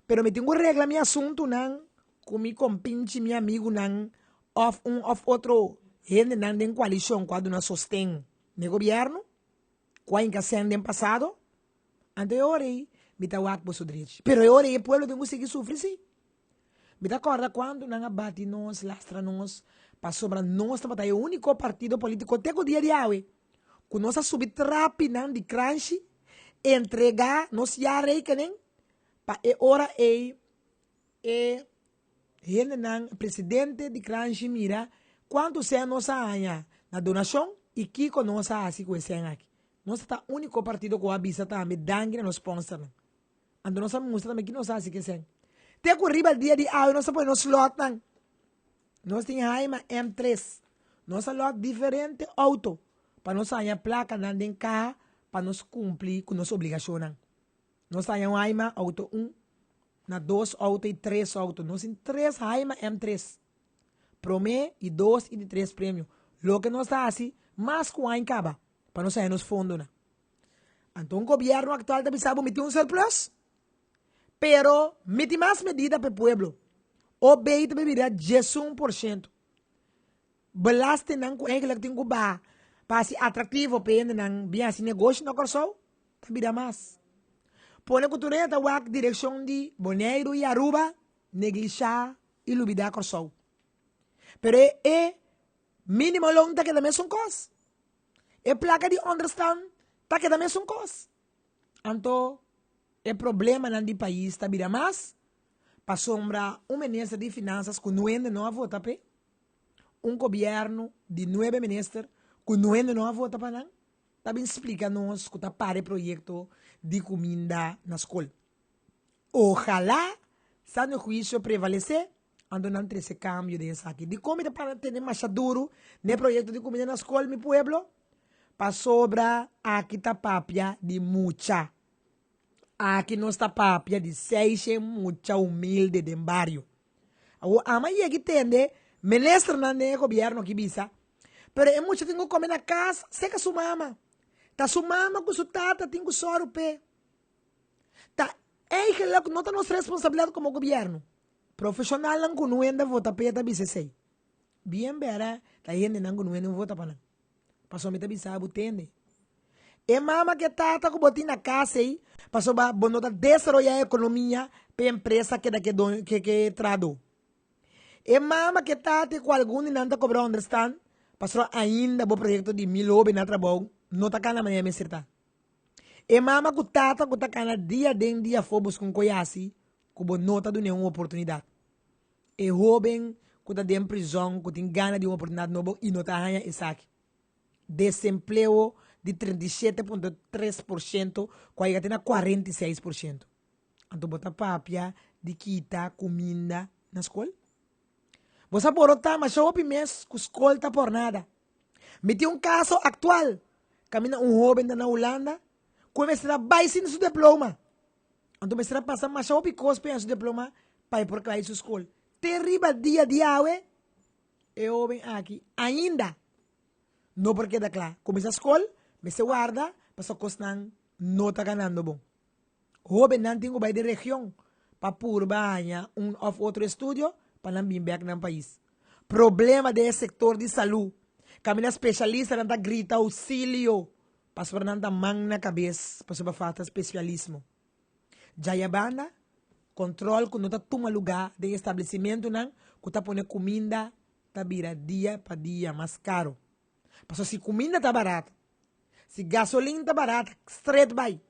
pero mi tin ku regla mi asuntunan ku mi kompinchi, mi amigunan òf un òf otro hendenan den koalishon ku a duna sosten n'e gobièrnu, ku a hinka sèn den pasado. Anto e ora ei mi ta wak boso drechi. Pero e ora ei e pueblo tin ku sigui sufri sí. Mi ta kòrda kuantu nan a bati nos, lastra nos, pasobra nos tabata e úniko partido polítiko te ku dia di awe ku nos a subi trapinan di kranshi, entregá nos jaarrekening pa e ora ei e hendenan, presidente di kranshi mira kuantu sèn nos a haña na donashon i kiko nos a hasi ku e sèn aki. Nos ta úniko partido ku a bisa tambe danki na nos spònsernan. Anto nos a mustra tambe ki nos a hasi ku e sèn. Te ku riba dia di awe nos a pone nos lòtnan. Nos tin Haima M3. Nos a lòt diferente outo pa nos haña plakanan den kaha pa nos kumpli ku nos obligashonnan. Nos haña un Haima outo un, na dos outo i tres outo. Nos tin tres Haima M3. Promé i dos i di tres premio. Loke nos ta hasi mas ku aña kaba pa nos haña nos fondonan. Anto un gobierno actual ta bisa bo mi tin un surplus, pero mi tin mas medida pa e pueblo. OB ta bira 11%. Belastingnan ku eigenlijk tin ku baha pa hasi atractivo pa e hendenan bin hasi negoshi na Kòrsou ta bira mas. Pone ku tur hende ta wak direkshon di Boneiru i Aruba, neglisha i lubida Kòrsou. Pero e minimo loon ta keda mesun kos. E plaka di onderstand ta keda mesun kos. Anto e problemanan di pais ta bira mas pasobra un minister di finansas ku nuende no a vota p'e, un gobièrnu di nuebe minister ku nuende no a vota pa nan, ta bin splika nos ku ta para e proyekto di kuminda na skol. Ojalá sano huisio prevalesé, anto nan trese kambio den esaki. Dikon mi ta para tene masha duru n'e proyekto di kumida na skol, mi pueblo? Pasobra aki ta papia di mucha. Aki nos ta papia di seishen mucha humilde den bario. Awor ama yega i tende ministernan den e gobièrnu aki bisa, pero e mucha tin ku kome na kas seka su mama. Ta su mama ku su tata tin ku sòru p'e. Ta eigenlijk no ta nos responsabilidad como gobierno. Profesionalnan cu no hende vota p'e ta bisa esey. Bien bera ta hendenan cu no hende vota pa nan. Pasobra mi ta bisa bo tende. E mama cu e tata cu bo tin na cas ey, pasobra bo no ta desaroya e economia p'e empresa keda ke doño ke ke trahador. E mama cu e tata cu algun di nan ta cobra onderstand, pasobra ainda bo proyecto di mil hoben na trabou no ta cana manera mester ta. E mama ku tata ku ta kana dia den dia afó buska un koyasi ku bo no ta dun'é un oportunidat. E hóben ku ta den prizòn ku tin gana di un oportunidat nobo i no ta haña esaki. Desempleo di 37.3% ku a yega te na 46%. Anto bo ta papia di kita kuminda na skol? Bo sa borotá masha hopi mes ku skol ta por nada. Mi tin un kaso aktual kaminda un hóben ta na Hulanda ku e mester a bai sin su diploma. Anto mester a pasa masha hopi kos pa e haña su diploma pa e por kai su skol. Te riba dia di awe e hóben aki ainda no por keda kla. Kuminsá skol mester warda pasobra kosnan no ta ganando bon. Hóbennan tin ku bai den region pa purba haña un òf otro estudio pa nan bin bèk nan pais. Problema den e sektor di salú, kaminda spesialistanan ta grita ousilio pasobra nan ta man na kabes pasobra falta spesialismo. Djayabanda, kòntròl ku no ta tuma lugá den establesimentunan ku ta pone kuminda ta bira dia pa dia mas karo. Pasobra si kuminda ta barat, Si gasolin ta barata, stret bai.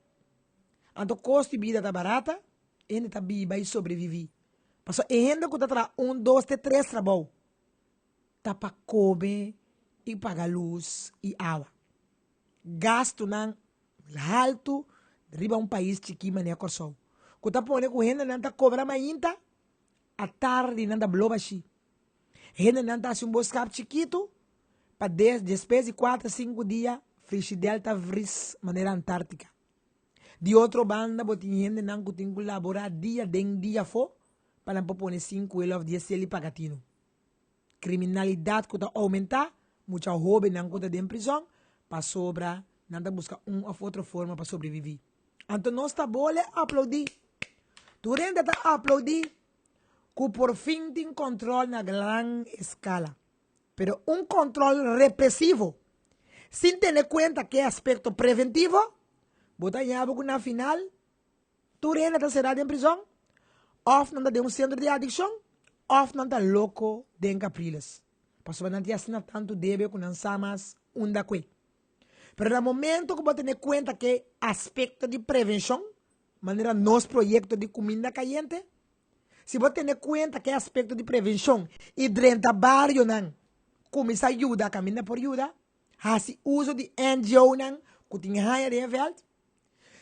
Anto kosto di bida ta barata, e hende ta biba i sobreviví. Pasobra e hende ku ta traha un, dos te tres trabou ta pa kome i paga lus i awa. Gastunan haltu. riba un pais chikí manera Kòrsou, ku ta pone ku hendenan ta kobra mainta, atardi nan ta blo bashí. Hendenan ta hasi un boskap chikitu pa despues di kuater sinku dia frishidèl ta vris manera Antártika. Di otro banda bo tin hendenan ku tin ku laborá dia den dia afó pa nan por pone sinku el òf dies el i paga tinu. Kriminalidat ku ta oumentá, mucha hóbennan ku ta den prizòn pasobra nan ta buska un òf otro forma pa sobreviví. Anto nos ta bole aploudí. Tur hende ta aploudí ku por fin tin kòntròl na gran eskala. Pero un kòntròl represivo, sin tene kuenta ku e aspekto preventivo, bo ta haña bo ku na final tur hende ta será den prizòn, òf nan ta den un sentro di adikshon, òf nan ta loko den Capriles, pasobra nan tin asina tantu debe ku nan sa mas unda kue. Pero na momento ku bo tene kuenta ku e aspekto di prevenshon, manera nos proyekto di kuminda kayente, Si bo tene kuenta ku e aspekto di prevenshon i drenta barionan, kuminsá yuda kaminda por yuda, hasi uso di NGOnan ku tin haña den e vèlt.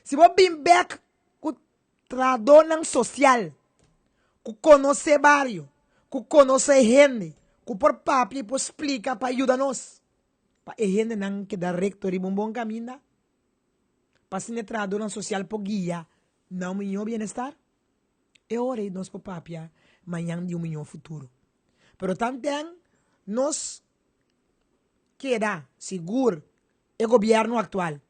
Si bo bin bèk ku trahadónan sosial ku konosé bario, ku konosé hende, ku por papia i por splika pa yuda nos, pa e hendenan keda rekto riba un bon kaminda, pa asina e trahadónan sosial por guia na un mihó bienestar. E ora ei nos por papia mañan di un mihó futuro. Pero tanten nos keda sigur e gobièrnu aktual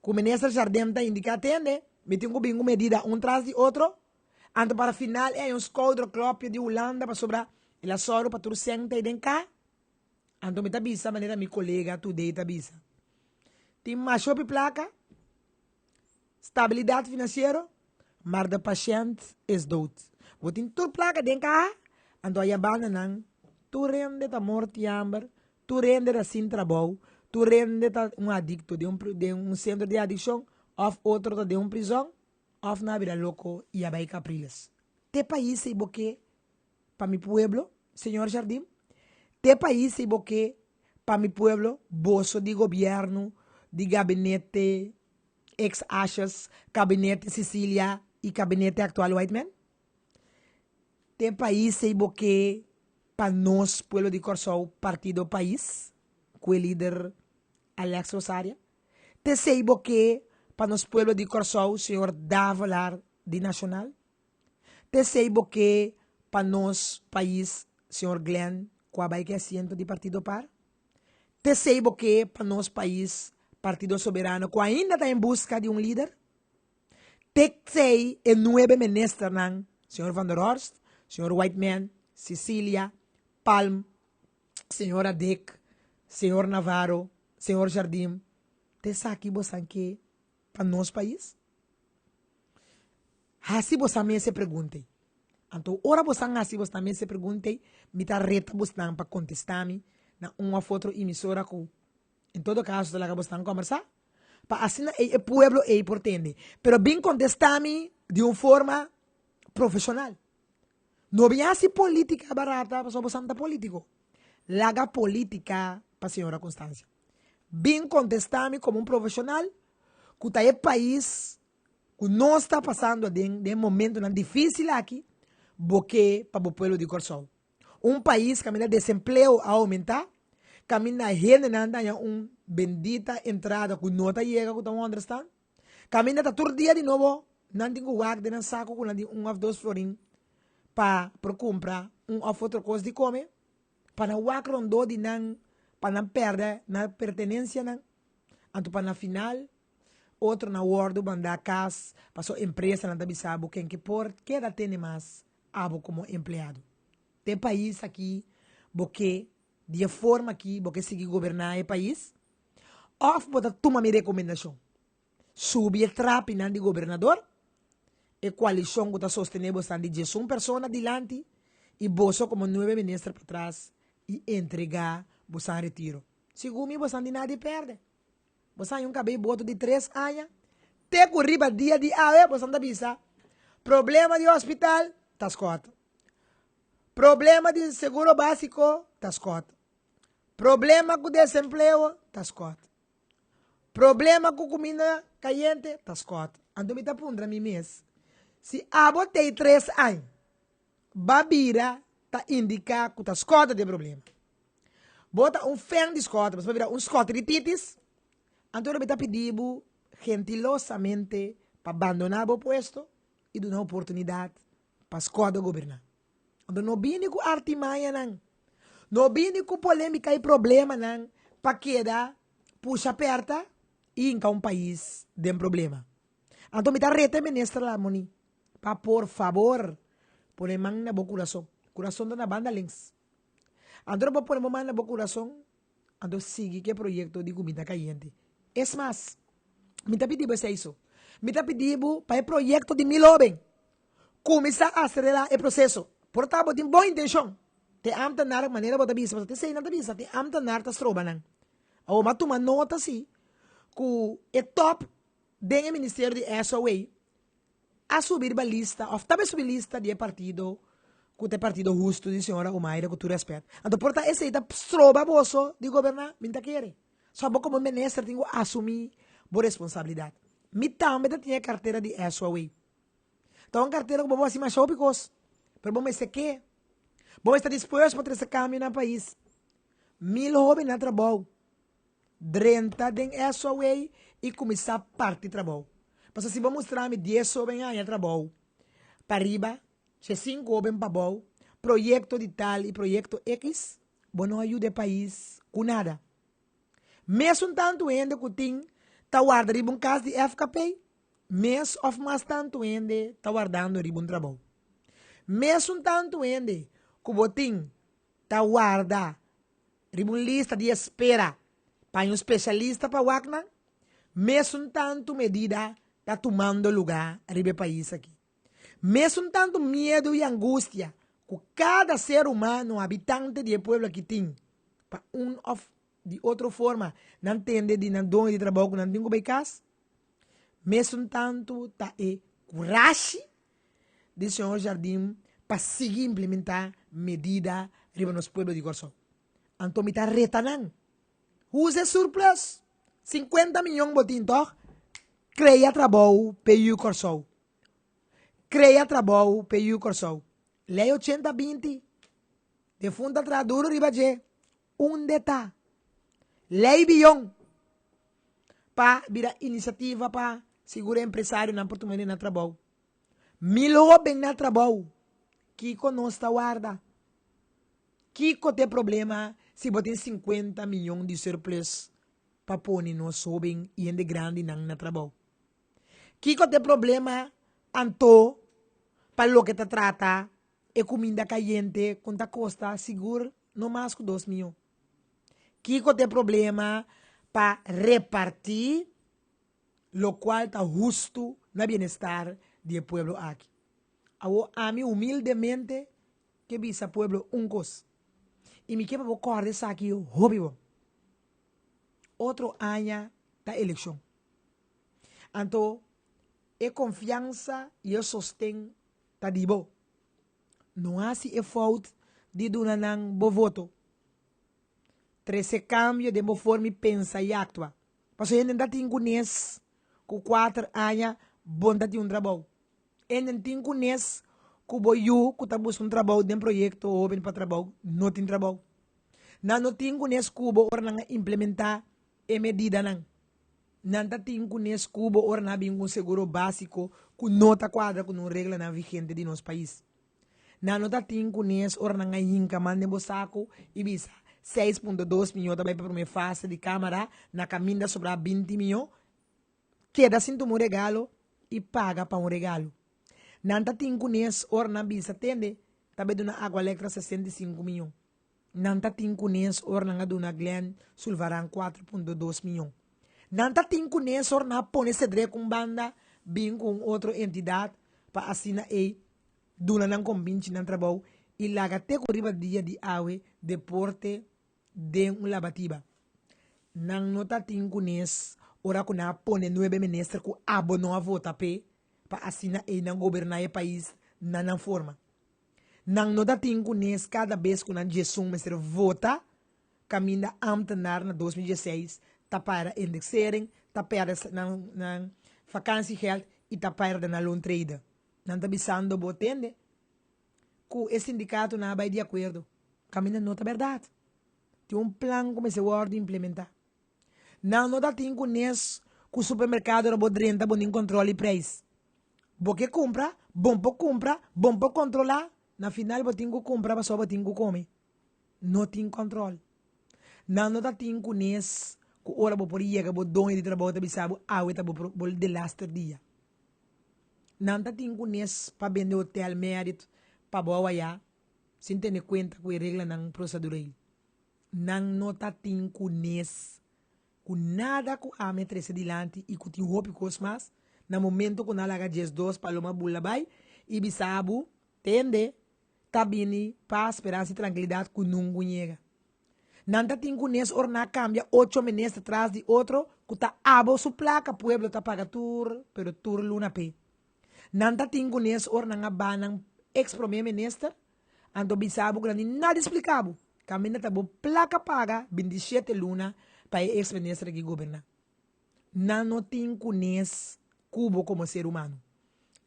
ku Minister Jardim ta indiká tende, mi tin ku bin ku medida un tras di otro, anto para final e hay un skouderklopje di Hulanda pasobra el a sòru pa tur sèn ta ei den ka. Anto mi ta bisa manera mi kolega Today ta bisa, tin masha hopi plaka, Stabilidat finansiero, maar de pashènt is dood. Bo tin tur plaka den kaha, anto aya banda nan tur hende ta morti hamber, tur hende ta sin trabou, tur hende ta un adikto den un den un sentro di adikshon òf otro ta den un prizòn òf nan a bira loko i a bai Capriles. Te pais ei bo ke pa mi pueblo, señor Jardim? Te pais ei bo ke pa mi pueblo, boso di gobierno, di gabinete ex Asjes, kabinete Cecilia i kabinete aktual Whiteman? Te pais ei bo ke pa nos pueblo di Kòrsou partido pais ku e lider Alex Rosaria? Te esei bo ke pa nos pueblo di Kòrsou señor Davelaar di Nashonal? Te esei bo ke pa nos pais señor Glenn ku a bai ku e asiento di partido par? T'esei bo ke pa nos pais, Partido Soberano ku ainda ta en buska di un lider? T'esei e nuebe ministernan, señor Van der Horst, señor Whiteman, Cecilia, Palm, señora Dick, señor Navarro, señor Jardim, t'esaki bosan ke pa nos pais? Hasi bosan mes e pregunta ei. Anto ora bosan hasi bosnan mes e pregunta ei, mi ta reta bosnan pa kontestá mi na un òf otro emisora ku en todo kaso ta laga bosnan kòmbersá, pa asina ei e pueblo ei por tende. Pero bin kontestá mi di un forma profeshonal. No bin hasi polítika barata pasobra bosan ta polítiko. Laga polítika pa señora Constancia. Bin kontestá mi komo un profeshonal ku ta e pais ku nos ta pasando aden den momentonan difísil aki, bo ke pa bo pueblo di Kòrsou. Un pais kaminda desempleo a oumentá, kaminda hendenan ta haña un bendita entrada ku no ta yega ku ta un ònderstan, kaminda ta tur dia di nobo nan tin ku wak den nan saku ku nan tin un òf dos florin pa por kumpra un òf otro kos di kome, pa nan wak rondó di nan pa nan pèrdè nan pertenensianan. Anto pa na final otro nan wòrdu mandá kas paso empresanan ta bisa bo ken ke por keda tene mas abo komo empleado. Te pais aki bo ke di e forma aki bo ke sigui goberná e pais? Òf bo ta tuma mi rekomendashon? Subi e trapinan di gobernador, e koalishon ku ta sostené bosan di diesun persona dilanti i boso komo nuebe minister patras i entregá bosan retiro. Segun mi bosan di nada di pèrdè. Bosan haña un kabei boto di tres aña, te ku riba dia di awe bosan ta bisa, Problema di hospital ta skòt. Problema di seguro básiko ta skòt. Problema ku desempleo ta skòt. Problema ku kuminda kayente ta skòt. Anto mi ta puntra mi mes, si abo tei tres añ, ba bira ta indiká ku ta Scott ta e problema. Bo ta un fan di Scott, pasobra bo bira un Scottrititis, anto lo mi ta pidi bo gentilosamente pa bandoná bo puesto i duna oportunidat pa Scott goberná. Anto no bini ku artimañanan, no bini ku polémika i problemanan pa keda pusha pèrta i hinka un pais den problema. Anto mi ta reta e minister Larmonie pa por fabor pone man na bo kurason. Kurason ta na banda links. Anto bo pone bo man na bo kurason, anto sigui ku e proyekto di kuminda kayente. Es mas, mi ta pidi bo esei so. Mi ta pidi bo pa e proyekto di mil hoben Kuminsá aselerá e proseso. Por ta bo tin bon intenshon. Te ámtenar, manera bo ta bisa, pasobra te esei nan ta bisa, te ámtenar ta stroba nan. Awor, m'a tuma nota si ku e tòp den e ministerio di SOA a subi riba lista òf ta bai subi lista di e partido ku ta e partido hustu di señora Omaira ku tur rèspèt. Anto por ta esei ta stroba boso di goberná? Mi no ta kere. So abo komo minister tin ku asumí bo responsabilidat. Mi tambe ta tin e kartera di SOA. Ta un kartera ku bo por hasi masha hopi kos, pero bo mester ke. Bo mester ta dispuesto pa trese kambio na pais. Mil hoben na trabou drenta den SOA i kuminsá parti trabou. Pasobra si bo mustra mi dies hoben haña trabou pariba, she sinku hoben pabou, proyekto di tal i proyekto ekis, bo no a yuda e pais ku nada. Mesun tantu hende ku tin ta warda riba un kas di FKP, Mes òf mas tantu hende ta wardando riba un trabou. Mesun tantu hende ku bo tin ta warda riba un lista di espera pa haña un spesialista pa wak nan. Mesun tantu medida ta tumando lugá riba e pais aki. Mesun tantu miedu i angustia ku kada ser humano habitante di e pueblo aki tin pa un òf di otro forma nan tende di nan doño di trabou ku nan tin ku bai kas. Mesun tantu ta e kurashi di señor Jardim pa sigui implementá medida riba nos pueblo di Kòrsou. Anto mi ta reta nan, Usa e surplus, sinkuenta miyon bo tin tòg? Krea trabou p'e yu Kòrsou. Krea trabou p'e yu Kòrsou. Lei ochenta binti, defunta traha duru riba dje. Unda ta lei biyon pa bira inisiativa pa sigura empresarionan por tuma hende na trabou? Mil hoben na trabou, kiko nos ta warda? Kiko ta e problema si bo tin sinkuenta miyon di surplus pa pone nos hoben i hende grandinan na trabou? Kiko ta e problema anto pa loke ta trata E kuminda kayente ku ta kosta sigur no mas ku dos mion. Kiko ta e problema pa repartí lokual ta hustu na bienestar di e pueblo aki? Awor ami humildemente ke bisa pueblo un kos, i mi ke pa bo kòrda esaki hopi bon, otro aña ta elekshon. Anto e konfiansa i e sosten Ta di bo. No hasi e fout di duna nan bo voto. Trese kambio den bo forma di pensa i aktua. Pasobra hende ta tin kunes ku kuater aña bo ta tin un trabou. Hende tin kunes ku bo yu ku ta buska un trabou den proyekto Hoben pa Trabou no tin trabou. Nan no tin kunes ku bo ora nan a implementá e medidanan. Nan ta tin ku nes kubo ora nan a bin ku un seguro básiko ku no ta kuadra ku nos reglanan vigente di nos pais. Nan no ta tin ku nes ora nan a hinka man den bo saku i bisa 6.2 mió ta bai pa promé fase di kámara, na kaminda sobrá 20 mió, keda sin tuma un regalo i paga pa un regalo. Nan ta tin ku nes ora nan bisa tende ta bai duna Agualectra 65 mió. Nan ta tin kunes ora nan a duna Glenn Sulvaran 4.2 miyon. Nan ta tin kunes ora nan a pone Cedrek un banda bin ku un otro entidat pa asina ei duna nan kombinchi nan trabou i laga te ku riba dia di awe deporte den un labatiba. Nan no ta tin kunes ora ku nan a pone nuebe minister ku abo no a vota p'e pa asina ei nan goberná e pais na nan forma. Nan no ta tin ku nes kada bes ku nan djesun mester vota kaminda ambtenaar na 2016 ta para indexering, ta perde nan, nan vakantiegeld. i ta pèrdè na loontrader. Nan ta bisando bo tende ku e sindikatonan a bai di akuerdo. Kaminda no ta bèrdat. Tin un plan ku mester wòrdu implementá. Nan no ta tin ku nes ku supermerkado ora bo drenta bo nin kontrol di preis. Bo ke kumpra, bon por kumpra, bon por kontrolá, na final bo tin ku kumpra pasobra bo tin ku kome. No tin kontrol. Nan no ta tin ku nes ku ora bo por yega bo doño di trabou ta bisa bo awe ta bo bo delaster dia. Nan ta tin ku nes pa bende hotel Merit pa bo awaya sin tene kuenta ku e reglanan prosedural. Nan no ta tin ku nes ku nada ku ami a trese dilanti i ku tin hopi kos mas, na momento ku nan laga 12 paloma bula bai i bisa bo, tende, ta bini pas, speransa i trankilidat ku nungu yega. Nan ta tin ku nes ora nan a kambia ocho minister tras di otro ku ta abo su plaka pueblo ta paga tur pero tur luna p'e. Nan ta tin ku nes ora nan a baha nan ex prome minister anto bisa bo ku nan tin nada di splika bo kaminda ta bo plaka paga 27 luna pa e ex minister aki goberna. Nan no tin ku nes ku bo komo ser humano.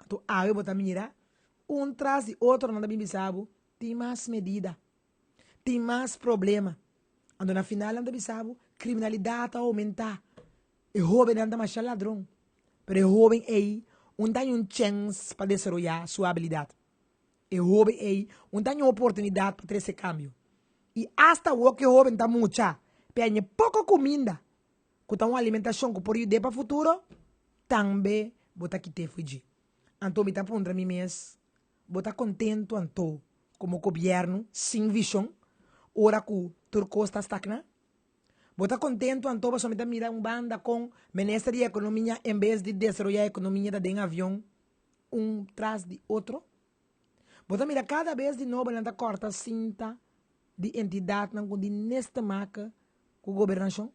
Anto awe bo ta mira un tras di otro nan ta bin bisa bo tin mas medida. Tin mas problema. Anto na final nan ta bisa bo, kriminalidat ta oumentá. E hóbennan ta masha ladron. Pero e hóben ei un ta haña un chèns pa desaroyá su abilidat. E hóben ei un ta haña un oportunidat pa trese kambio. I asta awor ku e hóben ta mucha pa e haña poko kuminda ku ta un alimentashon ku por yud'é pa futuro, tambe bo ta kit'é for dje. Anto mi ta puntra mi mes, Bo ta kontentu anto komo gobièrnu sin vishon ora ku tur kos ta stagná? Bo ta kontentu anto pasobra mi ta mira un banda kon minister di ekonomia en bes di desaroyá ekonomia ta den avion un tras di otro? Bo ta mira kada bes di nobo nan ta kòrta sinta di entidatnan ku tin nes te maka ku gobernashon?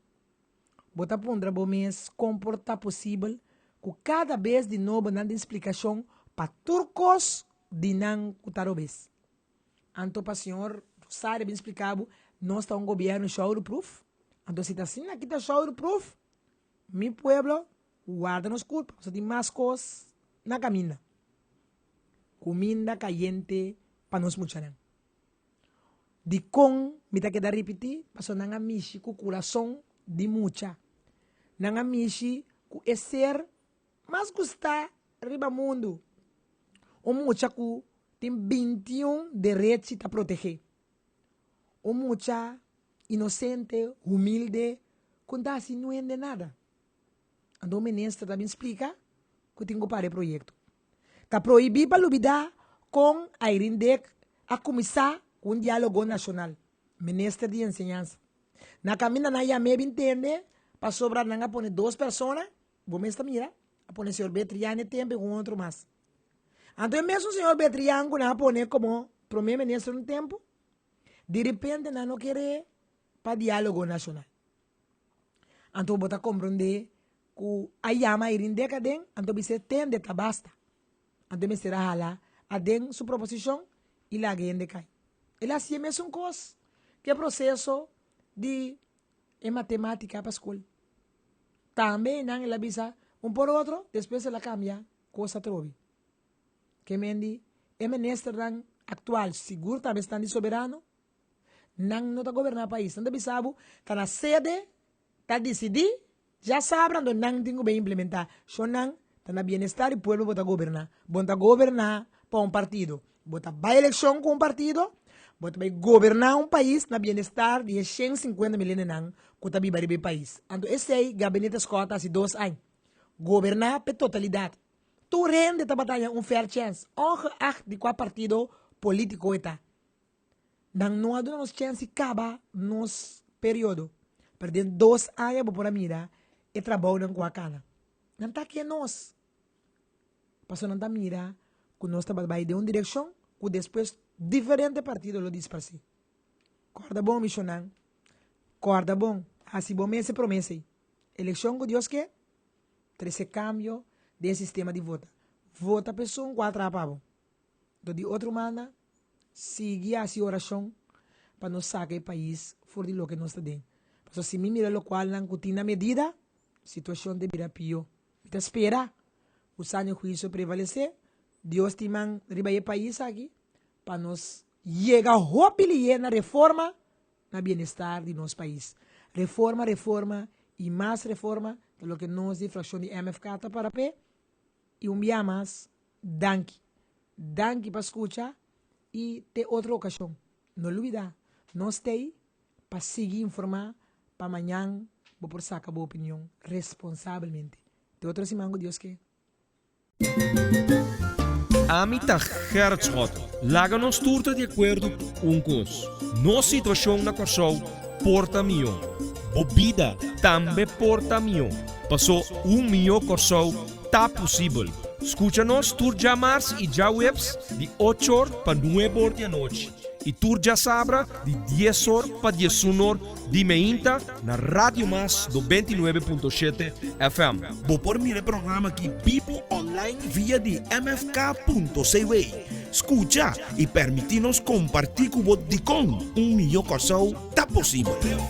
Bo ta puntra bo mes kon por ta posibel ku kada bes di nobo nan tin splikashon pa tur kos di nan ku ta robes. Anto pa señor Rosario bin splika bo, nos ta un gobièrnu shoulderproof. Anto si ta asina aki ta shoulderproof, mi pueblo warda nos kulpa pasobra tin mas kos na kaminda. Kuminda kayente pa nos muchanan. Dikon mi ta keda ripití? Pasobra nan a mishi ku kurason di mucha. Nan a mishi ku e ser mas gustá riba mundu, un mucha ku tin 21 derechi ta protegé. Un mucha inosente, humilde, ku no ta hasi nuende nada. Anto un minister ta bin splika ku tin ku para e proyekto. Ta prohibí pa lubidá kon Irene Dick a kuminsá ku un diálogo nashonal, minister di enseñansa. Na kaminda nan yam'é bin tende pasobra nan a pone dos persona, bo mes ta mira, a pone señor Betrian e tempu i un otro mas. Anto e mesun señor Betrian ku nan a pone komo promé minister un tempu, direpente nan no kere pa diálogo nashonal. Anto bo ta komprondé ku a yama Irene Dick aden, anto bis'é tende ta basta. Anto e mester a hala aden su proposishon i laga hende kai. El a hasié mesun kos ku e proseso di e matemátika pa skol. Tambe einan el a bisa un por otro, despues el a kambia kos atrobe. Ke men di e ministernan aktual sigur tambe esnan di Soberano, Nan no ta goberná pais. Nan ta bisa bo ta na sede ta disidí, dja sabra anto nan tin ku bai implementá. Shon nan ta na bienestar di pueblo bo ta goberná. Bo no ta goberná pa un partido. Bo ta bai elekshon ku un partido, bo ta bai goberná un pais na bienestar di e 150 mil hendenan ku ta biba riba e pais. Anto esei Gabinete Scott ta hasi dos aña. Goberná p'e totalidat. Tur hende tabata haña un fair chance, ongeacht di kua partido polítiko e ta. Nan no a duna nos chèns di kaba nos periodo, pero den dos aña bo por a mira e trabounan ku a kana. Nan ta ke nos, pasobra nan ta mira ku nos tabata bai den un direkshon ku despues diferente partido lo disparsé. Kòrda bon, mishonnan, kòrda bon, hasi bo mes e promesa ei. Elekshon ku Dios ke, trese kambio den e sistema di vota. Vota pa esun ku a traha pa bo. Dor di otro manda, sigui hasi orashon pa nos saka e pais for di loke nos ta den. Pasobra si mi mira lokualnan ku tin na medida, situashon ta bira pió. Mi ta spera. Ku sano huisio prevalesé, Dios tin man riba e pais aki pa nos yega hopi lihé na reforma na bienestar di nos pais. Reforma, reforma i mas reforma ta loke nos di frakshon di MFK ta para p'e i un bia mas danki. Danki pa skucha i te otro okashon. No lubida, nos t'ei pa sigui informá pa mañan bo por saka bo opinion responsabelmente. Te otro siman ku Dios ke. Ami ta Gerrit Schotte. Laga nos tur ta di akuerdo ku un kos, nos situashon na Kòrsou por ta mihó. Bo bida tambe por ta mihó. Pasó un mihó Kòrsou ta posibel. Skucha nos tur djamars i djaweps di ocho or pa nuebe or di anochi i tur djasabra di dies or pa diesun or di meinta na Radio Mas 99.7 FM. Bo por mira e programa aki bibu online via di mfk.cw. Skucha i permití nos kompartí ku bo dikon un mihó Kòrsou ta posibel.